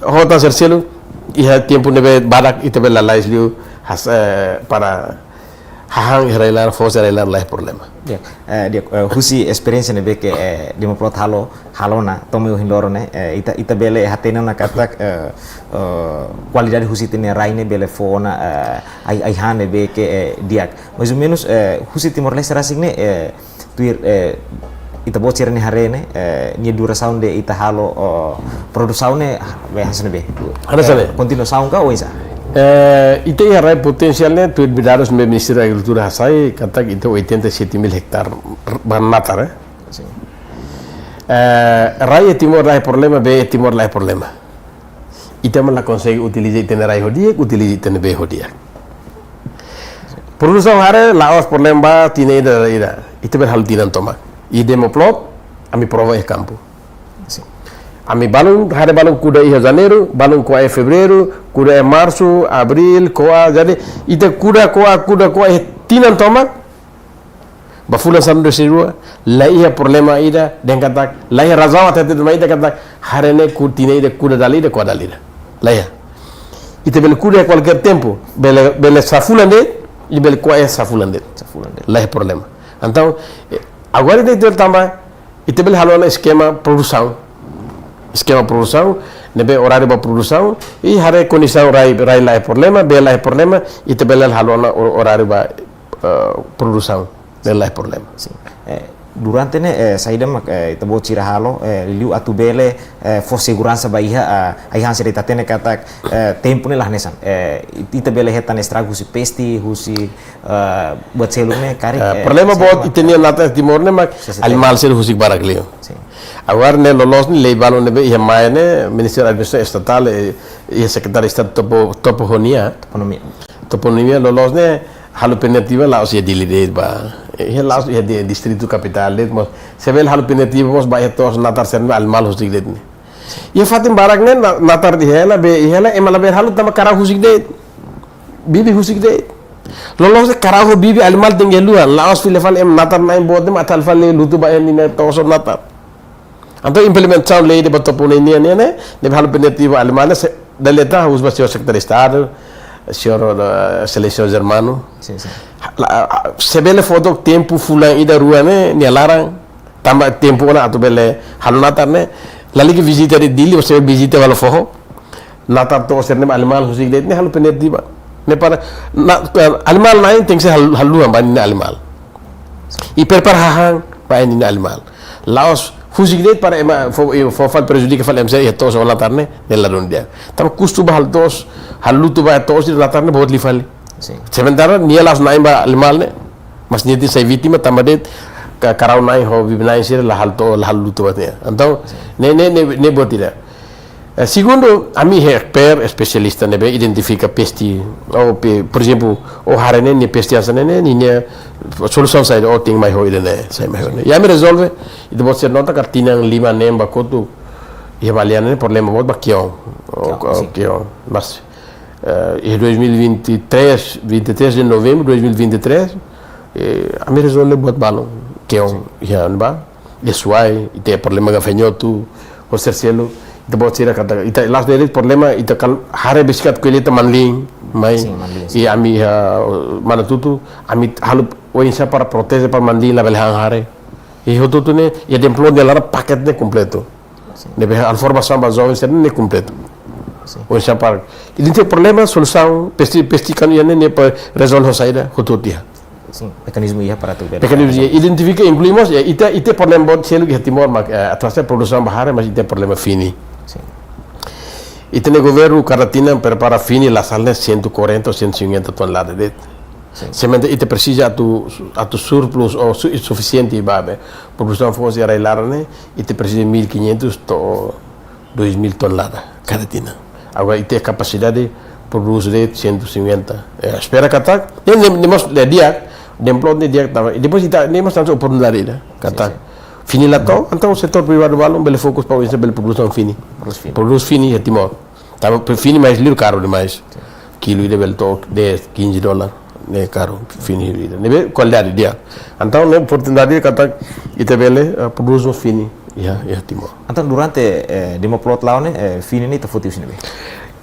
ho tan sira seluk, iha tempu ne'ebé badak ita bele lalais liu has-, eh, para hahán iha rai-laran, foos iha rai-laran la iha problema. Di'ak, eh, di'ak, eh, husi esperiénsia ne'ebé ke, eh, Demoplot halo, halo ona, to'o mai ohin loron ne'e, eh, ita, ita bele hatene ona katak, eh, eh, kualidade husi ita-nia rai ne'e bele fó ona, eh, ai, ai-han ne'ebé ke, eh, di'ak. Mais ou menus, eh, husi Timor-Leste rasik ne'e, eh, tuir, eh, ita-boot sira-nia haree ne'e, eh, nia durasaun ida ita halo, oh, produsaun ne'e, be, hanesan ne'ebé? Hanesan ne'e. Eh, kontinuasaun ka oinsá? Eh, ita iha rai potensiál ne'e, tuir dadus ne'ebé Ministériu Agrikultura hasai, katak ita oitenta e sete mil hektar ba natar, eh. Sin. Eh, rai iha Timor la iha problema, bee iha Timor la iha problema. Ita mak la konsege utiliza ita-nia rai ho di'ak, utiliza ita-nia bee ho di'ak. Produsaun hare la'ós problema ba tinan ida, ida. Ita bele halo tinan tomak. Iha Demoplot, ami prova iha kampu. Sin. Ami balun, hare balun kuda iha Janeiru, balun ko'a iha Fevereiru, kuda iha Marsu, Abríl, ko'a, jadi ita kuda, ko'a, kuda, ko'a iha tinan tomak, ba fulan sanulu-resin-rua, la iha problema ida, dehan katak, la iha razaun atu hatete mai ita katak, hare ne'e ku-, tinan ida kuda dala ida, ko'a dala ida. La iha. Ita bele kuda iha kualkér tempu, bele, bele sá fulan de'it, i bele ko'a iha sá fulan de'it. Sá fulan de'it. La iha problema. Entaun, eh, agora ita, ita tanba, ita bele halo ona eskema produsaun. Eskema produsaun, ne'ebé oráriu ba produsaun, i hare kondisaun rai, rai la iha problema, bee la iha problema, ita bele halo ona o-, oráriu ba, eh, produsaun, bee la iha problema. Sin. Eh, durante ne'e, eh, saida mak, eh, ita-boot sira halo, eh, liuliu atu bele, eh, fó seguransa ba iha, eh, ai-han sira, ita hatene katak, eh, tempu ne'e la hanesan. Eh, it-, ita bele hetan estragu husi peste, husi, eh, buat seluk ne'e karik, eh, problema boot ita-nia natar Timor ne'e mak animál sira husik barak liu. Sin. Agora ne'e loloos ne'e lei balun ne'ebé iha MAE ne'e, Ministériu Administrasaun Estatál, eh, iha Sekretáriu Estadu Topo-, Topohonia. Toponímia. Toponímia loloos ne'e halo punitiva la'ós iha Dili de'it ba. Iha la'ós iha di-, distritu kapitál de'it mós. Se bele halo punitiva mós ba iha to'os natar sira ne'ebé animál husik de'it ne'e. Iha fatin barak ne'e na-, natar iha hela, bee iha hela, ema labele halo tanba karau husik de'it. Bibi husik de'it. Loloos ne'e karau ho bibi animál tenke haluha. La'ós fila fali ema natar na'in boot ne'e mak atu halo fali lutu ba iha ninia to'os natar. Entaun implementasaun lei ida ba Toponímia nian ne'e, ne'ebé halo punitiva animál ne'e, se, dala ida ha'u husu ba señór Sekretáriu Estadu, señór, eh, Exelénsia Germano. Sin, sin. La, a, a, se bele fó took tempu fulan ida rua ne'e, nia laran, tanba tempu ona atu bele halo natar ne'e, lalika vizita de'it Dili, se vizita ba halo foho. Natar to'os sira ne'ebé animál husik de'it ne'e halo punitiva. Ne'e para na, ka, animál na'in tenke ser hal-, haluha ba ninia animál. I prepara hahán ba ninia animál. La'ós husik de'it para ema fó, i fó fali prejudika fali ema sira iha to'os natar ne'e, ne'e ladún di'ak. Tanba kustu ba halo to'os, halo lutu ba to'os iha natar ne'e boot liu fali. Sin. Sementara nia la'ós na'in ba animál ne'e, mas nia tenke sai vítima tanba de'it ka-, karau na'in ho bibi na'in sira la halo to'o, la halo lutu ba nia. Entaun, sin, ne'e, ne'e, ne'e, ne'e boot ida. Eh, segundu, ami iha expert, espesialista ne'ebé identifika peste, ou pe-, por ezemplu, ou hare ne'e, nia peste hanesan ne'e, nia, nia solusaun saida, ou tenke mai ho ida-ne'e, sai mai ho ne'e. I ami rezolve, ita-boot sira nota katak tinan lima neen ba kotuk, iha Baleane ne'e problema boot ba kion. Ou, kion, ou sin, kion. Mas, eh, iha dois mil e vinte e três, vinte e três de novembro de dois mil e vinte e três, eh, ami rezolve buat balun, kion, sin, iha ne'ebá. Esuai, ita problema gafanhotu, ho sira seluk, ita-boot sira katak, ita la'ós de'it problema, ita kal-, hare besik atu ko'alia ita manlin, mai, sin, manlin, sin, i ami iha, mana tutu, ami halo oinsá para proteje para manlin labele han hare. I hotu-hotu ne'e, iha Demplot nia laran paket ne'e kompletu. Sin. Ne'ebé halo formasaun ba joven sira ne'e kompletu. Sin. Oinsá para identifika problema, solusaun, pasti, pasti kan iha ne'e, ne'e para rezolve ho saida, hotu-hotu iha. Sin, mekanizmu iha para atu bele. Mekanizmu iha, identifika, inklui mós, ya, ita, ita problema boot seluk iha Timor, mak, eh, atu halo produsaun ba haree, mas ita problema fini. Sin. Ita-nia governu kada tinan prepara fini la sala ne'e cento e quarenta ou cento e cinquenta tonelada de'it. Sin. Sementara ita presiza atu, atu surplus ou su-, sufisiente ba be produsaun foos iha rai-laran ne'e, ita presiza mil e quinhentos to'o dois mil tonelada kada tinan. Agora ita kapasidade produz de'it cento e cinquenta. Eh, espera katak, ne'e, ne'e, ne'e mós di'ak, Demplot ne'e di'ak tama. Depois ita, ne'e mós tantu oportunidade ida. Katak, sin, sin, fini la to'o, entaun setór privadu balun bele fokus para oinsá bele produsaun fini. Produz fini. Produz fini iha Timor. Tanba fini mais liu karu demais. Sin. Kilu ida bele to'o dez, quinze dólar, ne'e karu fini ida. Ne'ebé kualidade di'ak. Entaun ne'e oportunidade katak ita bele, eh, produz no fini iha, iha Timor. Entaun durante, eh, Demoplot la'o ne'e, eh, fini ne'e ita foti husi ne'ebé?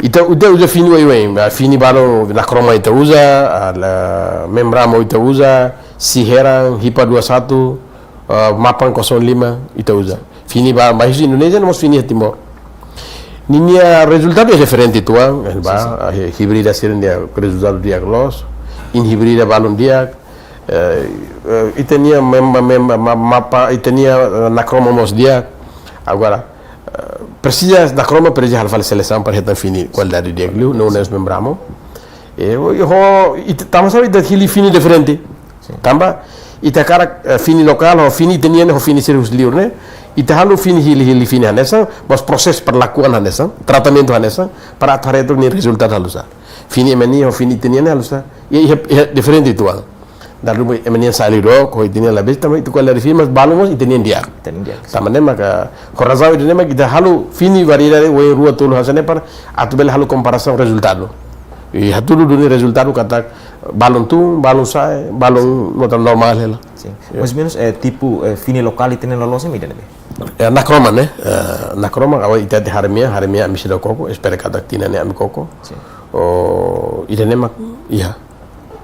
Ita, ita uza fini oioin, ah, fini balun Nakroma ita uza, ah, la, Membramo ita uza, Siheran, Hipa dua satu, ah, Mapan kosong lima ita uza. Fini ba, ba husi Indonézia, no mós fini iha Timor. Ninia rezultadu é diferente tuan, eh, ba, sin, sin, ah, hi-, hibrida sira-nia rezultadu di'ak loos, inhibrida balun di'ak, eh, eh, ita-nia mem-, mem-, ma-, Mapan, ita-nia, eh, Nakroma mós di'ak. Agora, eh, presiza, Nakroma presiza halo fali selesaun para hetan fini kualidade di'ak liu, no, sin, ne'e Membramo. Eh, ho, ho, ita, tanba sá ita hili fini diferente. Sin. Tanba, ita hakarak, eh, fini lokál, ho fini ita-nian, ho fini sira husi liur ne'e. Ita halo fini hili, hili fini hanesan, mas prosesu perlakuan hanesan, tratamentu hanesan, para atu haree atu nia rezultadu halo sá. Fini ema nian, ho fini ita-nian halo sá. Iha, iha, iha diferente tuan. Dala ruma ema nian sali rok, ho ita-nian labele, tanba ita kualidade fini, mas balun mós ita-nian di'ak. Ita-nian di'ak. Tanba ne'e maka, ho razaun ida-ne'e maka ita halo fini variedade oioin rua tolu hanesan ne'e para atu bele halo komparasaun rezultadu. I hatudu duni rezultadu katak balun tun, balun sa'e, balun nota normál hela. Sin. Ya. Mais ou menus, eh, tipu, eh, fini lokál ita-nian loloos ne'e ida ne'ebé? Eh, Nakroma ne'e, eh, Nakroma agora ita haree mean, haree mean ami seidauk koko, espera katak tinan ne'e ami koko. Sin. Oh, ida-ne'e mak, iha.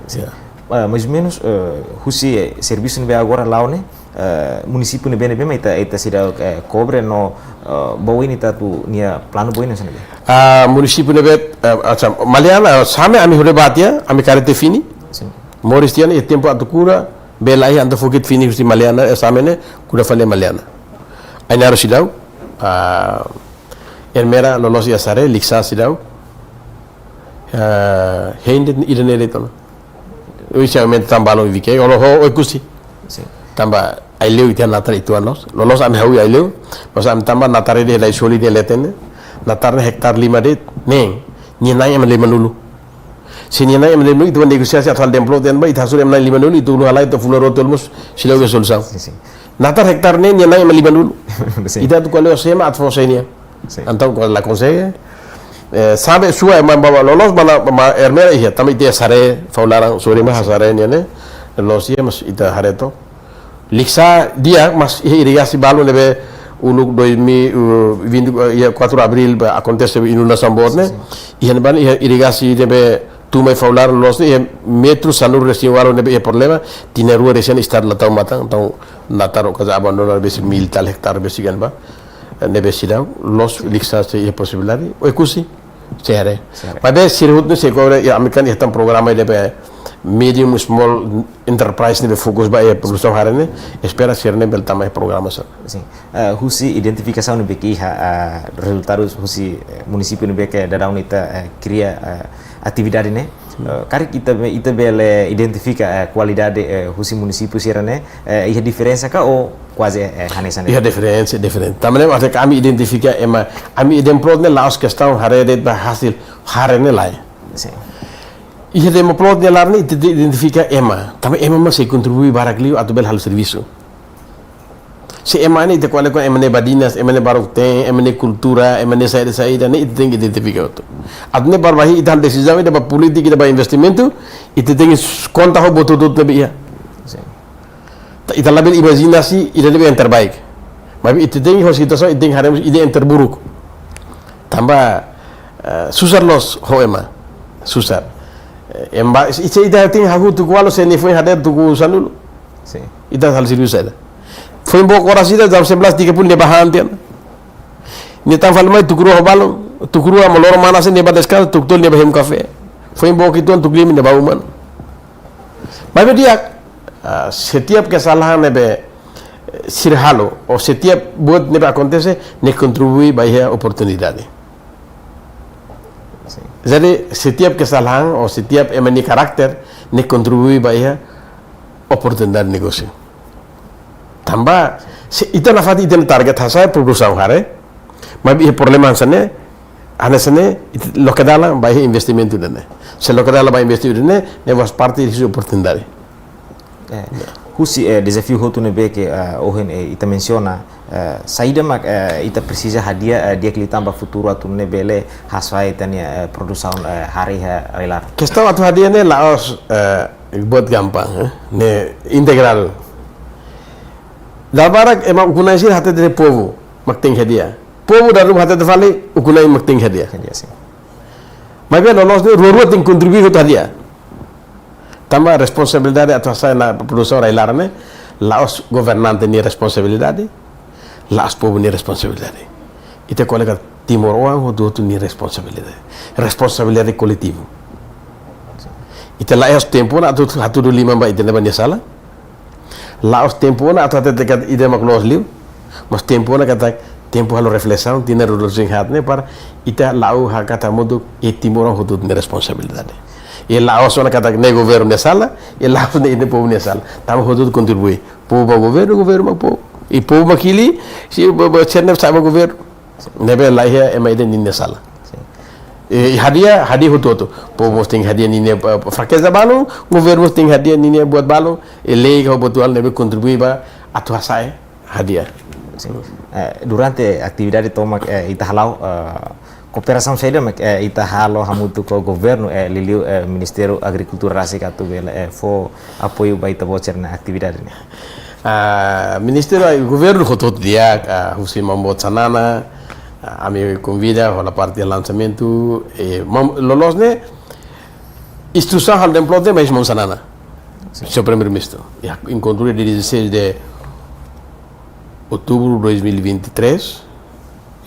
Sin. Ya. Ah, mais ou menus, eh, husi, eh, servisu ne'ebé agora la'o ne'e, eh, munisípiu ne'ebé ne'ebé mak ita, ita seidauk, eh, kobre no, eh, ba oin ita atu nia planu ba oin hanesan ne'ebé? Ah, munisípiu ne'ebé, eh, ah, sa-, Maliana, eh, Same ami hore ba tiha, ami kaer tiha fini. Sin. Moris tiha ne'e, iha tempu atu kuda, bele iha entaun fokit fini husi Maliana, eh, Same ne'e, kuda fali Maliana. Ainaro seidauk, ah, Ermera loloos iha saré, Likisá seidauk. Eh, hein de'it ida-ne'e de'it ona. Oinsá aumenta tan balun Vikeek, olo ho Oekusi. Sin. Tanba Aileu ita natar uitoan loos. Loloos ami hahú iha Aileu, mas ami tanba natar ida iha Daisoli nia leten ne'e. Natar ne'e hektare lima de'it, ne'e, nia na'in ema limanulu. Se nia na'in ema limanulu, ita bá negosiasi atu halo Demplot de'it ba, ita hasoru ema na'in limanulu, ita ulun halai, ita fula rua tolu mós, seidauk iha solusaun. Sin, sin. Natar hektare ne'e, nia na'in ema limanulu. Sin. Ita atu ko'alia ho sé ema atu fó sé nia. Sin. Entaun, kuandu la konsege, eh, Same sua ema bá loloos, mana, mana Ermera iha, tanba ita iha saré, Faularan, sori ma saré nian ne'e, loloos iha, mas ita haree took. Likisá di'ak, mas iha irigasi balun ne'ebé uluk dois mil, uh, vinte, uh, iha quatro Abril, ba, akontese inundasaun boot ne'e. Sin, sin. Iha ne'ebá iha irigasi ne'ebé tun mai Faularan loloos ne'e, iha metru sanulu-resin-ualu ne'ebé iha problema, tinan rua resin estadu la tau matan, entaun natar ou kaza abandona besik mil tal hektare besik iha ne'ebá. Ne'ebé seidauk, loloos Likisá sei iha posibilidade, Oekusi, sei haree. Sei haree. Maibé sira hotu ne'e sei kobre, iha ami kan iha tan programa ida be medium small enterprise ne'ebé fokus ba iha produsaun haree ne'e, espera sira ne'e bele tama iha programa sira. Sin. Eh, husi identifikasaun ne'ebé ke iha, eh, rezultadu husi, eh, munisípiu ne'ebé ke daudaun ita, eh, kria, eh, atividade ne'e. Hmm. Eh, karik ita be-, ita bele identifika, eh, kualidade, eh, husi munisípiu sira ne'e, eh, iha diferensa ka ou kuaze, eh, hanesan ne'e? Iha diferensa, diferensa. Tanba ne'e mak ami identifika ema, ami Demplot ne'e la'ós kestaun haree de'it ba hasil, haree ne'e lae. Sin. Iha Demoplot nia laran ne'e ita identifika ema. Tanba ema mak sei kontribui barak liu atu bele halo servisu. Se ema ne'e ita ko'alia ho ema ne'e badinas, ema ne'e barak-teen, ema ne'e kultura, ema ne'e saida-saida, ne'e ita tenke identifika hotu. Atu nune'e para bainhira ita halo desizaun, ita ba polítika, ita ba investimentu, ita tenke konta ho buat hotu-hotu ne'ebé iha. Sin. Ta-, ita labele imajinasi ida ne'ebé yang terbaik. Maibé ita tenke ho situasaun, ita tenke haree mós ida yang terburuk. Tanba, eh, susar loos ho ema. Susar. Eh, ema, ita, ita tenke hahú tuku ualu, se nia foin hadeer tuku sanulu. Sin. Ita halo servisu saida. Foin book oras ida jam sebelas tiga puluh nia bá han tiha ona. Nia tan fali mai tuku rua ho balun, tuku rua mak loron manas nia bá deskansa, tuku tolu nia bá hemu kafé. Foin book uitoan tuku lima nia bá uma. Maibé di'ak, ah, setiap kesalahan ne'ebé, eh, sira halo, ou setiap buat ne'ebé akontese, nia kontribui ba iha oportunidade. Sin. Jadi, setiap kesalahan ou setiap ema nia karakter, nia kontribui ba iha oportunidade negósiu. Tanba, se ita nafatin ita-nia target hasa'e produsaun haree, maibé iha problema hanesan ne'e, hanesan ne'e, ita loke dalan ba iha investimentu ida-ne'e. Se loke dalan ba investimentu ida-ne'e, ne'e faz parte de oportunidade. Eh, husi, eh, dezafiu hotu ne'ebé ke, eh, ohin, eh, ita mensiona, eh, saida mak, eh, ita presiza hadi'a, eh, di'ak liután ba futuru atu nune'e bele hasa'e ita-nia, eh, produsaun, eh, haree iha rai-laran. Kestaun atu hadi'a ne'e la'ós, eh, buat gampang, eh, ne'e integrál. Dala barak ema ukun-na'in sira hatete povu mak tenke hadi'a. Povu dala ruma hatete fali ukun-na'in mak tenke hadi'a. Hadi'a, sin. Maibé loloos ne'e rua-rua tenke kontribui atu hadi'a. Tanba responsabilidade atu hasa'e ona produsaun rai-laran ne'e, la'ós governante nia responsabilidade, la'ós povu nia responsabilidade. Ita ko'alia katak timoroan hotu-hotu nia responsabilidade. Responsabilidade koletivu. Ita la'ós tempu ona atu hatudu liman ba ida-ne'ebá nia sala. La'ós tempu ona atu hatete katak ida mak loos liu. Mas tempu ona katak, tempu halo reflesaun, tinan rua rua ruanulu-resin-haat ne'e para ita la'o hakat hamutuk, i timoroan hotu-hotu nia responsabilidade. I la'ós ona katak ne'e governu nia sala, i la'ós ne'e ida povu nia sala. Tanba hotu-hotu kontribui. Povu ba governu, governu ba povu. I povu ba hili, se ba, ba, sira ne'e sa'e ba governu. Ne'ebé laiha ema ida ninia sala. Sin. I, i hadi'a, hadi'a hotu-hotu. Povu mós tenke hadi'a ninia, eh, frakeza balun, governu mós tenke hadi'a ninia buat balun, i lei ka buat balun ne'ebé kontribui ba atu hasa'e hadi'a. Sin. Eh, durante atividade tomak, eh, ita hala'o, eh, kooperasaun saida mak, eh, ita halo hamutuk ho governu, eh, liuliu, eh, Ministériu Agrikultura rasik atu bele, eh, fó apoiu ba ita-boot sira-nia atividade ne'e. Ah, Ministériu, ah, governu hotu-hotu di'ak, ah, husi Maun Boot Xanana, ah, ami konvida, hola parte lansamentu, eh, mam-, loloos ne'e, instrusaun halo template, mas Maun Xanana. Sin. Señór Primeiru-Ministru. Iha enkontru dia dezasseis de outubro de dois mil e vinte e três,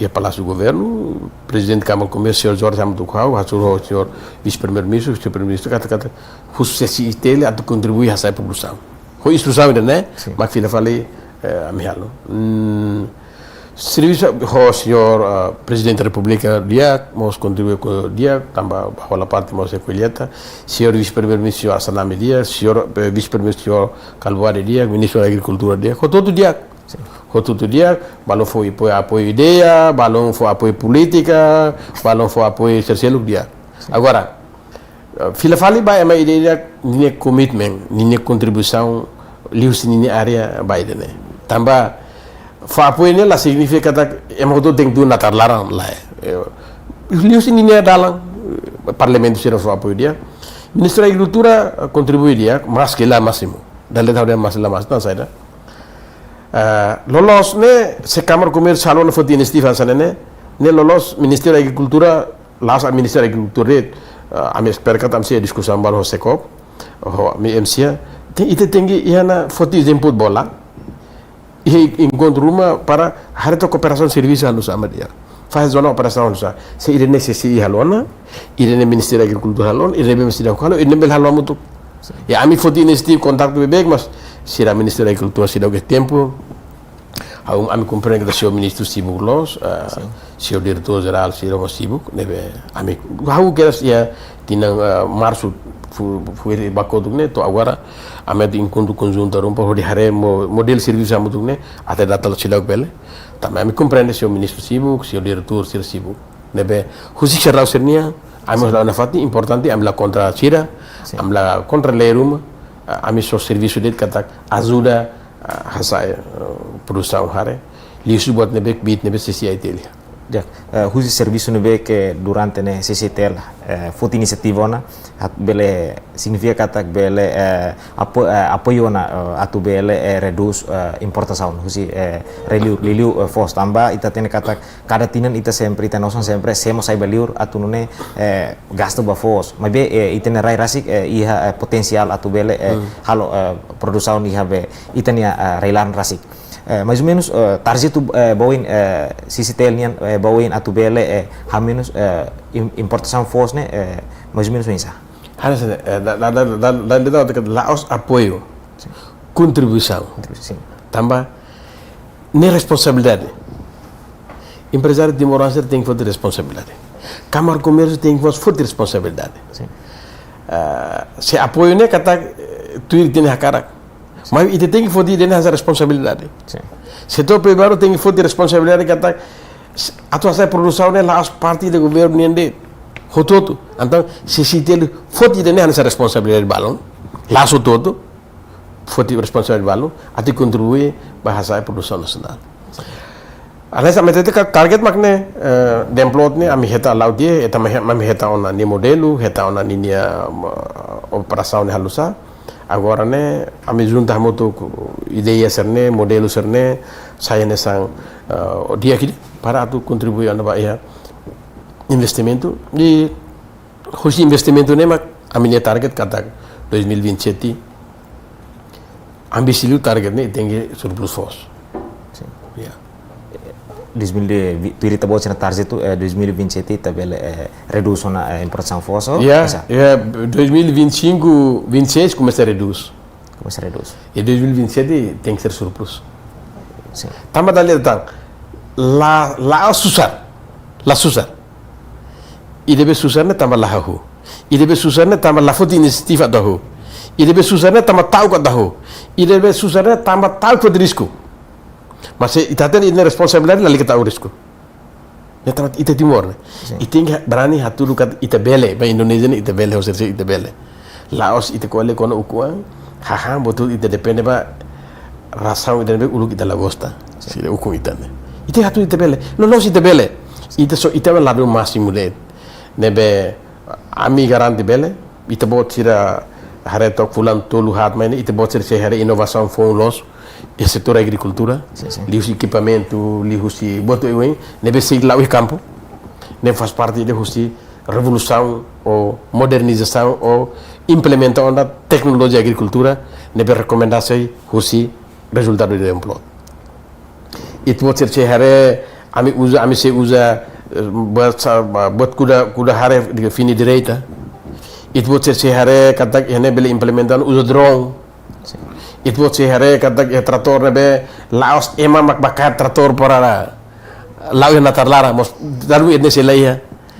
iha Palásiu Governu, Prezidente Kámara Komérsiu, señór Jorge Amado Cau, hasoru ho señór Vise-Primeiru-Ministru, señór Primeiru-Ministru, katak, katak, husu CCI-T L atu kontribui hasa'e produsaun. Ho instrusaun ida-ne'e, sin, mak fila fali, eh, ami halo. Hmm, servisu ho señór, eh, Prezidente Repúblika di'ak, mós kontribui ho di'ak, tanba hola parte mós iha kolleita, señór Vise-Primeiru-Ministru, señór Assanami di'ak, señór, eh, Vise-Primeiru-Ministru, señór Calo Buarde di'ak, Ministru Agrikultura di'ak, hotu-hotu di'ak. Sin. Hotu-hotu di'ak, balun fó apoiu, apoiu ideia, balun fó apoiu polítika, balun fó apoiu sira seluk di'ak. Sin. Agora, eh, fila fali ba ema ida-idak ninia komitmen, ninia kontribuisaun, liuhusi ninia área ba ida-ne'e. Tanba, fó apoiu ne'e la signifika katak ema hotu tenke tun natar laran, lae. Eh, liuhusi ninia dalan, eh, Parlamentu sira fó apoiu di'ak. Ministru Agrikultura, eh, kontribui di'ak, maske la másimu. Dala ida ha'u dehan maske la másimu, tan saida. Eh, loloos ne'e, se Kámara Komérsiu halo ona foti inisiativa hanesan ne'e, ne'e loloos Ministériu Agrikultura, la'ós Ministériu Agrikultura de'it, eh, ami espera katak ami sei diskusaun balu ho SEKOP, ho ami M C A, te-, ita tenke iha ona foti ezemplu bola, iha enkontru ruma para haree took kooperasaun servisu halo sama di'ak. Fase zona operasaun halo sama. Se ida-ne'e CCI halo ona, ida-ne'e Ministériu Agrikultura halo ona, ida-ne'e Ministériu halo, ida-ne'e bele halo hamutuk. Sin. Ya, ami foti inisiativa kontaktu beibeik, mas sira Ministériu Agrikultura seidauk iha tempu. Ha'u, ami komprende katak señór ministru sibuk loos, eh, sin, señór diretór jerál sira mós sibuk, ne'ebé ami, ha'u kedas iha tinan, eh, marsu fu-, fuir ba kotuk ne'e, to'o agora, ami atu enkontru konjuntu ruma, hodi haree mo-, modelu servisu hamutuk ne'e, até data seidauk bele. Tanba ami komprende señór ministru sibuk, señór diretór sira sibuk. Ne'ebé, husi sira-nia, ami, sin, la nafatin, importante, ami la kontra sira, sin, ami la kontra lei ruma, a-, ami só servisu de'it katak ajuda, a, hasa'e, eh, produsaun haree, liuhusi buat ne'ebé, kbiit ne'ebé CCI-T L iha. Ya, eh, husi servisu ne'ebé ke durante ne'e CCI-T L, eh, foti inisiativa ona, atu bele signifika katak bele, eh, apo-, eh, apoiu ona, eh, atu bele, eh, redús, eh, importasaun husi, eh, liuliu, liuliu, eh, foos. Tanba ita hatene katak kada tinan ita sempre, ita-nia osan sempre, sé mós sai ba liur atu nune'e, eh, gastu ba foos. Maibé, eh, ita-nia rai rasik, eh, iha, eh, potensiál atu bele, eh, halo, eh, produsaun iha be ita-nia, eh, rai-laran rasik. Eh, mais ou menus, eh, target, eh, ba oin, eh, CCTL nian, eh, ba oin atu bele, eh, hamenus, eh, im-, importasaun foos ne'e, eh, mais ou menus oinsá? Hanesan, eh, da, da, da, da, da, da, da, la'ós apoiu. Sin. Kontribuisaun. Kontribuisaun, sin. Tanba ne'e responsabilidade. Emprezáriu timoroan sira tenke foti responsabilidade. Kámara Komérsiu tenke foti responsabilidade. Sin. Ah, se apoiu ne'e katak, eh, tuir ita-nia hakarak. Mas ita tenke foti ita-nia responsabilidade. Sin. Setór privadu tenke foti responsabilidade katak s-, atu hasai produsaun ne'e la'ós parte de governu nian de'it hotu-hotu. Entaun, se CCTL foti ita-nia responsabilidade balun, la'ós hotu-hotu, foti responsabilidade balun, atu kontribui ba hasai produsaun nasionál. Hanesan ami hatete katak target mak ne'e, eh, template ne'e, ami hetan la'o tiha, hetan, ami hetan ona nia modelu, hetan ona ninia, eh, operasaun ne'e halo sá. Agora ne'e, ami junta hamutuk ideia sira-ne'e, modelu sira-ne'e, sai hanesan, eh, di'ak ida para atu kontribui ona ba iha investimentu. I husi investimentu ne'e mak ami-nia target katak dois mil e vinte e sete, ambisi liu target ne'e tenke surplus foos. Sin. Ya. Dois mil de, vi-, tuir ita-boot sira-nia target atu, eh, dois mil e vinte e sete ita bele, eh, redús ona, eh, importasaun foos, oh? Ya, oinsá? Ya, dois mil e vinte e cinco, vinte e seis komesa redús. Komesa redús. I dois mil e vinte e sete tenke ser surplus. Sin. Tanba dala ida tan, la, la susar. La susar. Ida be susar ne'e tanba la hahú. Ida be susar ne'e tanba la foti inisiativa atu hahú. Ida be susar ne'e tanba ta'uk atu hahú. Ida be susar ne'e tanba ta'uk foti risku. Mas se ita hatene ita-nia responsabilidade, lalika ta'uk risku. Ne'e tanba ita Timor ne'e. Sin. Ita tenke brani hatudu katak ita bele, ba Indonézia ne'e ita bele, hosi ita bele. La'ós ita ko'alia kona ukun-an, hahán buat hotu ita depende ba rasaun ida ne'ebé uluk ita la gosta. Sin. Sira ukun ita ne'e. Ita hatudu ita bele. Loloos ita bele. Ita só, ita bele ladu másimu de'it. Ne'ebé ami garante bele, ita-boot sira haree took fulan tolu haat mai ne'e, ita-boot sira sei haree inovasaun foun loos iha setór agrikultura, sin, sin, liuhusi ekipamentu, liuhusi buat oioin, ne'ebé sei la'o iha kampu, ne'e faz parte ida husi revolusaun ou modernizasaun ou implementa ona teknolojia agrikultura, ne'ebé rekomenda sai husi rezultadu de template. Ita-boot sira sei haree, ami uza, ami sei uza, eh, buat sa-, ba-, buat kuda, kuda hare de fini direita. Ita-boot sira sei haree katak iha ne'e bele implementa uza drone. Sin. Ita-boot sei haree katak iha tratór ne'ebé la'ós ema mak bá kaer tratór para la'o iha natar laran, mas dala ruma ida-ne'e sei la iha.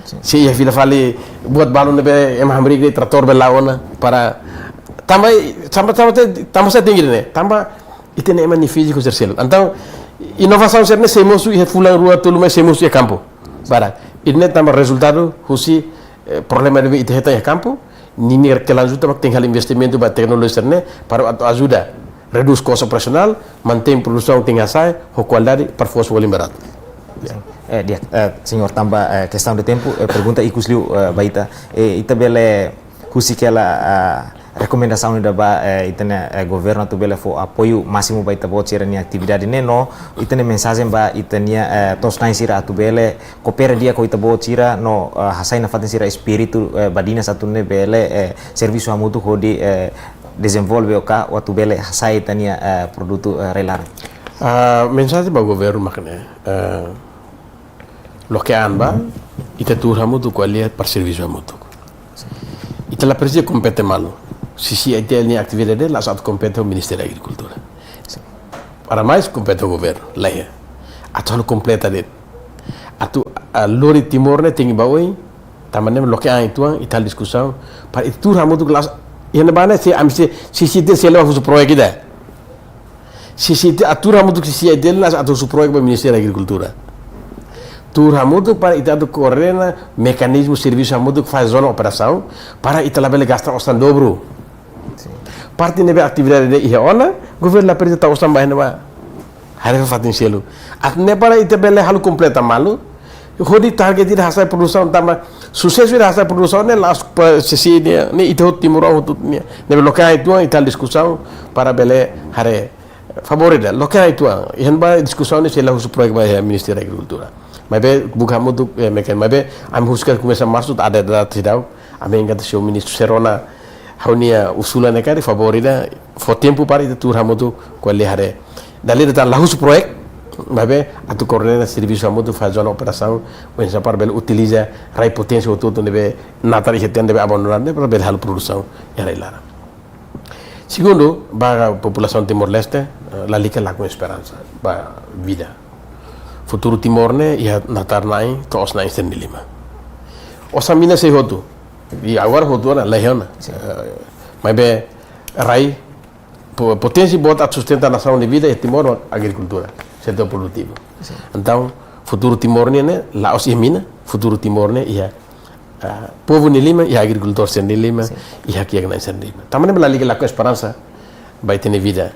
Sin. Sei iha fila fali buat balun ne'ebé ema hamriik de'it tratór bele la'o ona para tanba, tanba, tanba, tanba sá tenke ida-ne'e. Tanba ita-nia ema nia fíziku sira seluk. Entaun, inovasaun sira-ne'e sei mosu iha fulan rua tolu mai sei mosu iha kampu. Barak. Ida-ne'e tanba rezultadu husi, eh, problema ne'ebé ita hetan iha kampu, ninia kelanjutan mak tenke halo investimentu ba teknolojia sira-ne'e para atu ajuda redús kusta operasionál, mantein produsaun tenke hasa'e ho kualidade para foos volin baratu. Eh, di'ak, eh, señór, tanba, eh, kestaun de tempu, eh, pergunta ikus liu, eh, ba ita. Eh, ita bele husik hela, ah, rekomendasaun ida ba, eh, ita-nia, eh, governu atu bele fó apoiu másimu ba ita-boot sira-nia atividade ne'e no ita-nia mensajen ba ita-nia, eh, to'os-na'in sira atu bele koopera di'ak ho ita-boot sira no, eh, hasai nafatin sira espíritu, eh, badinas atu nune'e bele, eh, servisu hamutuk hodi, eh, dezenvolve ou ka, ou atu bele hasai ita-nia, eh, produtu, eh, rai-laran. Ah, mensajen ba governu mak ne'e, eh, loke an ba, ita tuur hamutuk ko'alia para servisu hamutuk. Ita la presiza kompete malu. CCI-T L nia atividade la'ós atu kompete ho Ministériu Agrikultura. Para mais kompete ho governu, la iha. Atu halo kompleta de'it. Atu, ah, lori Timor ne'e tenke ba oin, tanba ne'e loke an uitoan, ita halo diskusaun, para ita tuur hamutuk la'ós, iha ne'ebá ne'e, se, ami se, se, se, se, se leva husu proyek ida. CCI-T L, atu tuur hamutuk CCI-T L la'ós atu husu proyek ba Ministériu Agrikultura. Tuur hamutuk para ita atu koordena mekanizmu servisu hamutuk fase zona operasaun, para ita labele gasta osan dobru. Sin. Parte ne'ebé atividade ida iha ona, governu la presiza tau osan ba iha ne'ebá. Haree fatin seluk. Atu nune'e para ita bele halo kompleta malu, Hodi target ida hasai produsaun tanba susesu ida hasai produsaun ne'e la'ós ba sesi ne'e, ne'e ita hotu timoroan hotu nian. Ne'ebé loke uitoan ita diskusaun para bele haree favór ida, loke uitoan. Iha ne'ebá diskusaun ne'e sei la husu proyek ba iha Ministériu Agrikultura. Maibé buka hamutuk, eh, mekan, maibé ami husik komesa marsu atu data seidauk. Ami hakarak atu husu Ministru se rona ha'u-nia usulan ne'e karik favór ida, fó tempu para ita tuur hamutuk ko'alia haree. Dala ida tan la husu proyek, maibé atu koordena servisu hamutuk fali zona operasaun, oinsá para bele utiliza rai poténsia hotu-hotu ne'ebé natar iha tiha ne'ebé abandonadu ne'e para bele halo produsaun iha rai-laran. Segundu, ba populasaun Timor-Leste, eh, lalika lakon esperansa ba vida. Futuru Timor ne'e iha natar-na'in, to'os-na'in sira-nia liman. Osan mina sei hotu. I agora hotu ona, la iha ona. Sin. Eh, maibé rai, po-, poténsia boot atu sustenta nasaun nia vida iha Timor, agrikultura, setór produtivu. Sin. Entaun, futuru Timor nian ne'e la'ós iha mina, futuru Timor ne'e iha, ah, povu nia liman, iha agrikultór sira-nia liman, sin, iha kiak-na'in sira-nia liman. Tanba ne'e lalika lakon esperansa ba ita-nia vida.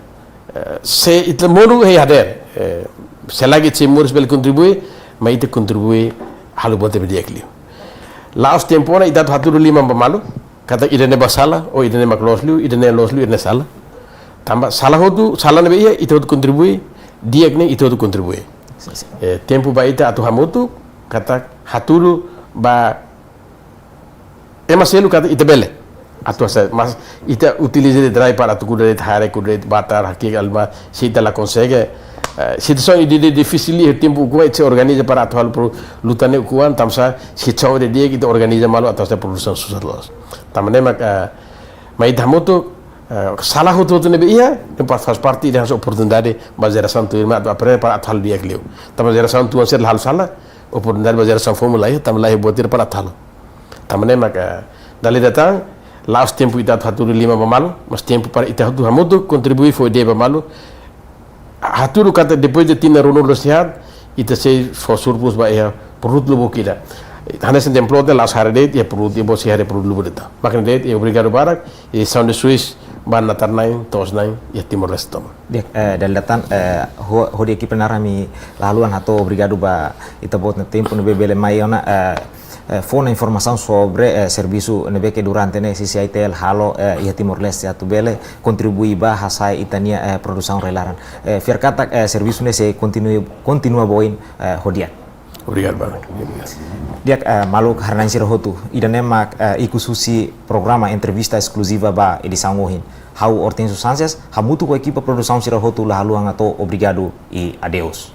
Eh, se ita monu iha hadeer, eh, se lagi se moris bele kontribui, maibé ita kontribui halo buat ne'ebé di'ak liu. La'ós tempu ona ita atu hatudu liman ba malu, katak ida-ne'e mak sala, ou ida-ne'e mak loos liu, ida-ne'e loos liu, ida-ne'e sala. Tanba sala hotu, sala ne'ebé iha, ita hotu kontribui, di'ak ne'e ita hotu kontribui. Sin, sin. Eh, tempu ba ita atu hamutuk, katak hatudu ba ema seluk katak ita bele. Atu hasai, mas ita utiliza de'it rai para atu kuda de'it hare, kuda de'it batar, hakiak alma, se ita la konsege. Eh, situasaun ida-ne'e difisil iha tempu ukun ita sei organiza para atu halo pro luta ne'e ukun, tanba situasaun ida-ne'e ita organiza malu atu hasai produsaun susar loos. Tanba ne'e mak, eh, maibé ita hamutuk, eh, sala hotu-hotu ne'ebé iha, ne'e para faz parte ida hanesan oportunidade ba jerasaun tuirmai atu aprende para atu halo di'ak liu. Tanba jerasaun tuan sira la halo sala, oportunidade ba jerasaun foun mós la iha, tanba la iha buat ida para atu halo. Tanba ne'e maka, dala ida tan, la'ós tempu ita atu hatudu liman ba malu, mas tempu para ita hotu hamutuk kontribui fó ideia ba malu. Hatudu katak depois de tinan ruanulu-resin-haat, ita sei fó surplus ba iha produtu lubuk ida. Hanesan ezemplu ne'e la'ós hare de'it, iha produtu, iha bosi hare produtu lubuk ida. Mak ne'e de'it, i obrigadu barak, i saúde suis ba natar-na'in, to'os-na'in, iha Timor-Leste tomak. Di'ak, eh, dala ida tan, eh, ho-, hodi ekipa naran ami la haluha hato'o obrigadu ba ita-boot nia tempu ne'ebé bele mai ona, eh, eh, fó ona informasaun sobre, eh, servisu ne'ebé ke durante ne'e C C I T L halo, eh, iha Timor-Leste atu bele kontribui ba hasa'e ita-nia, eh, produsaun rai-laran. Eh, fiar katak, eh, servisu ne'e sei kontinua, kontinua ba oin, eh, ho di'ak. Obrigadu barak. Di'ak, eh, maluk haree-na'in sira hotu, ida-ne'e mak, eh, ikus husi programa entrevista eskluziva ba edisaun ohin. Ha'u Hortensio Sanches, hamutuk ho ekipa produsaun sira hotu la haluha hato'o obrigadu i adeus.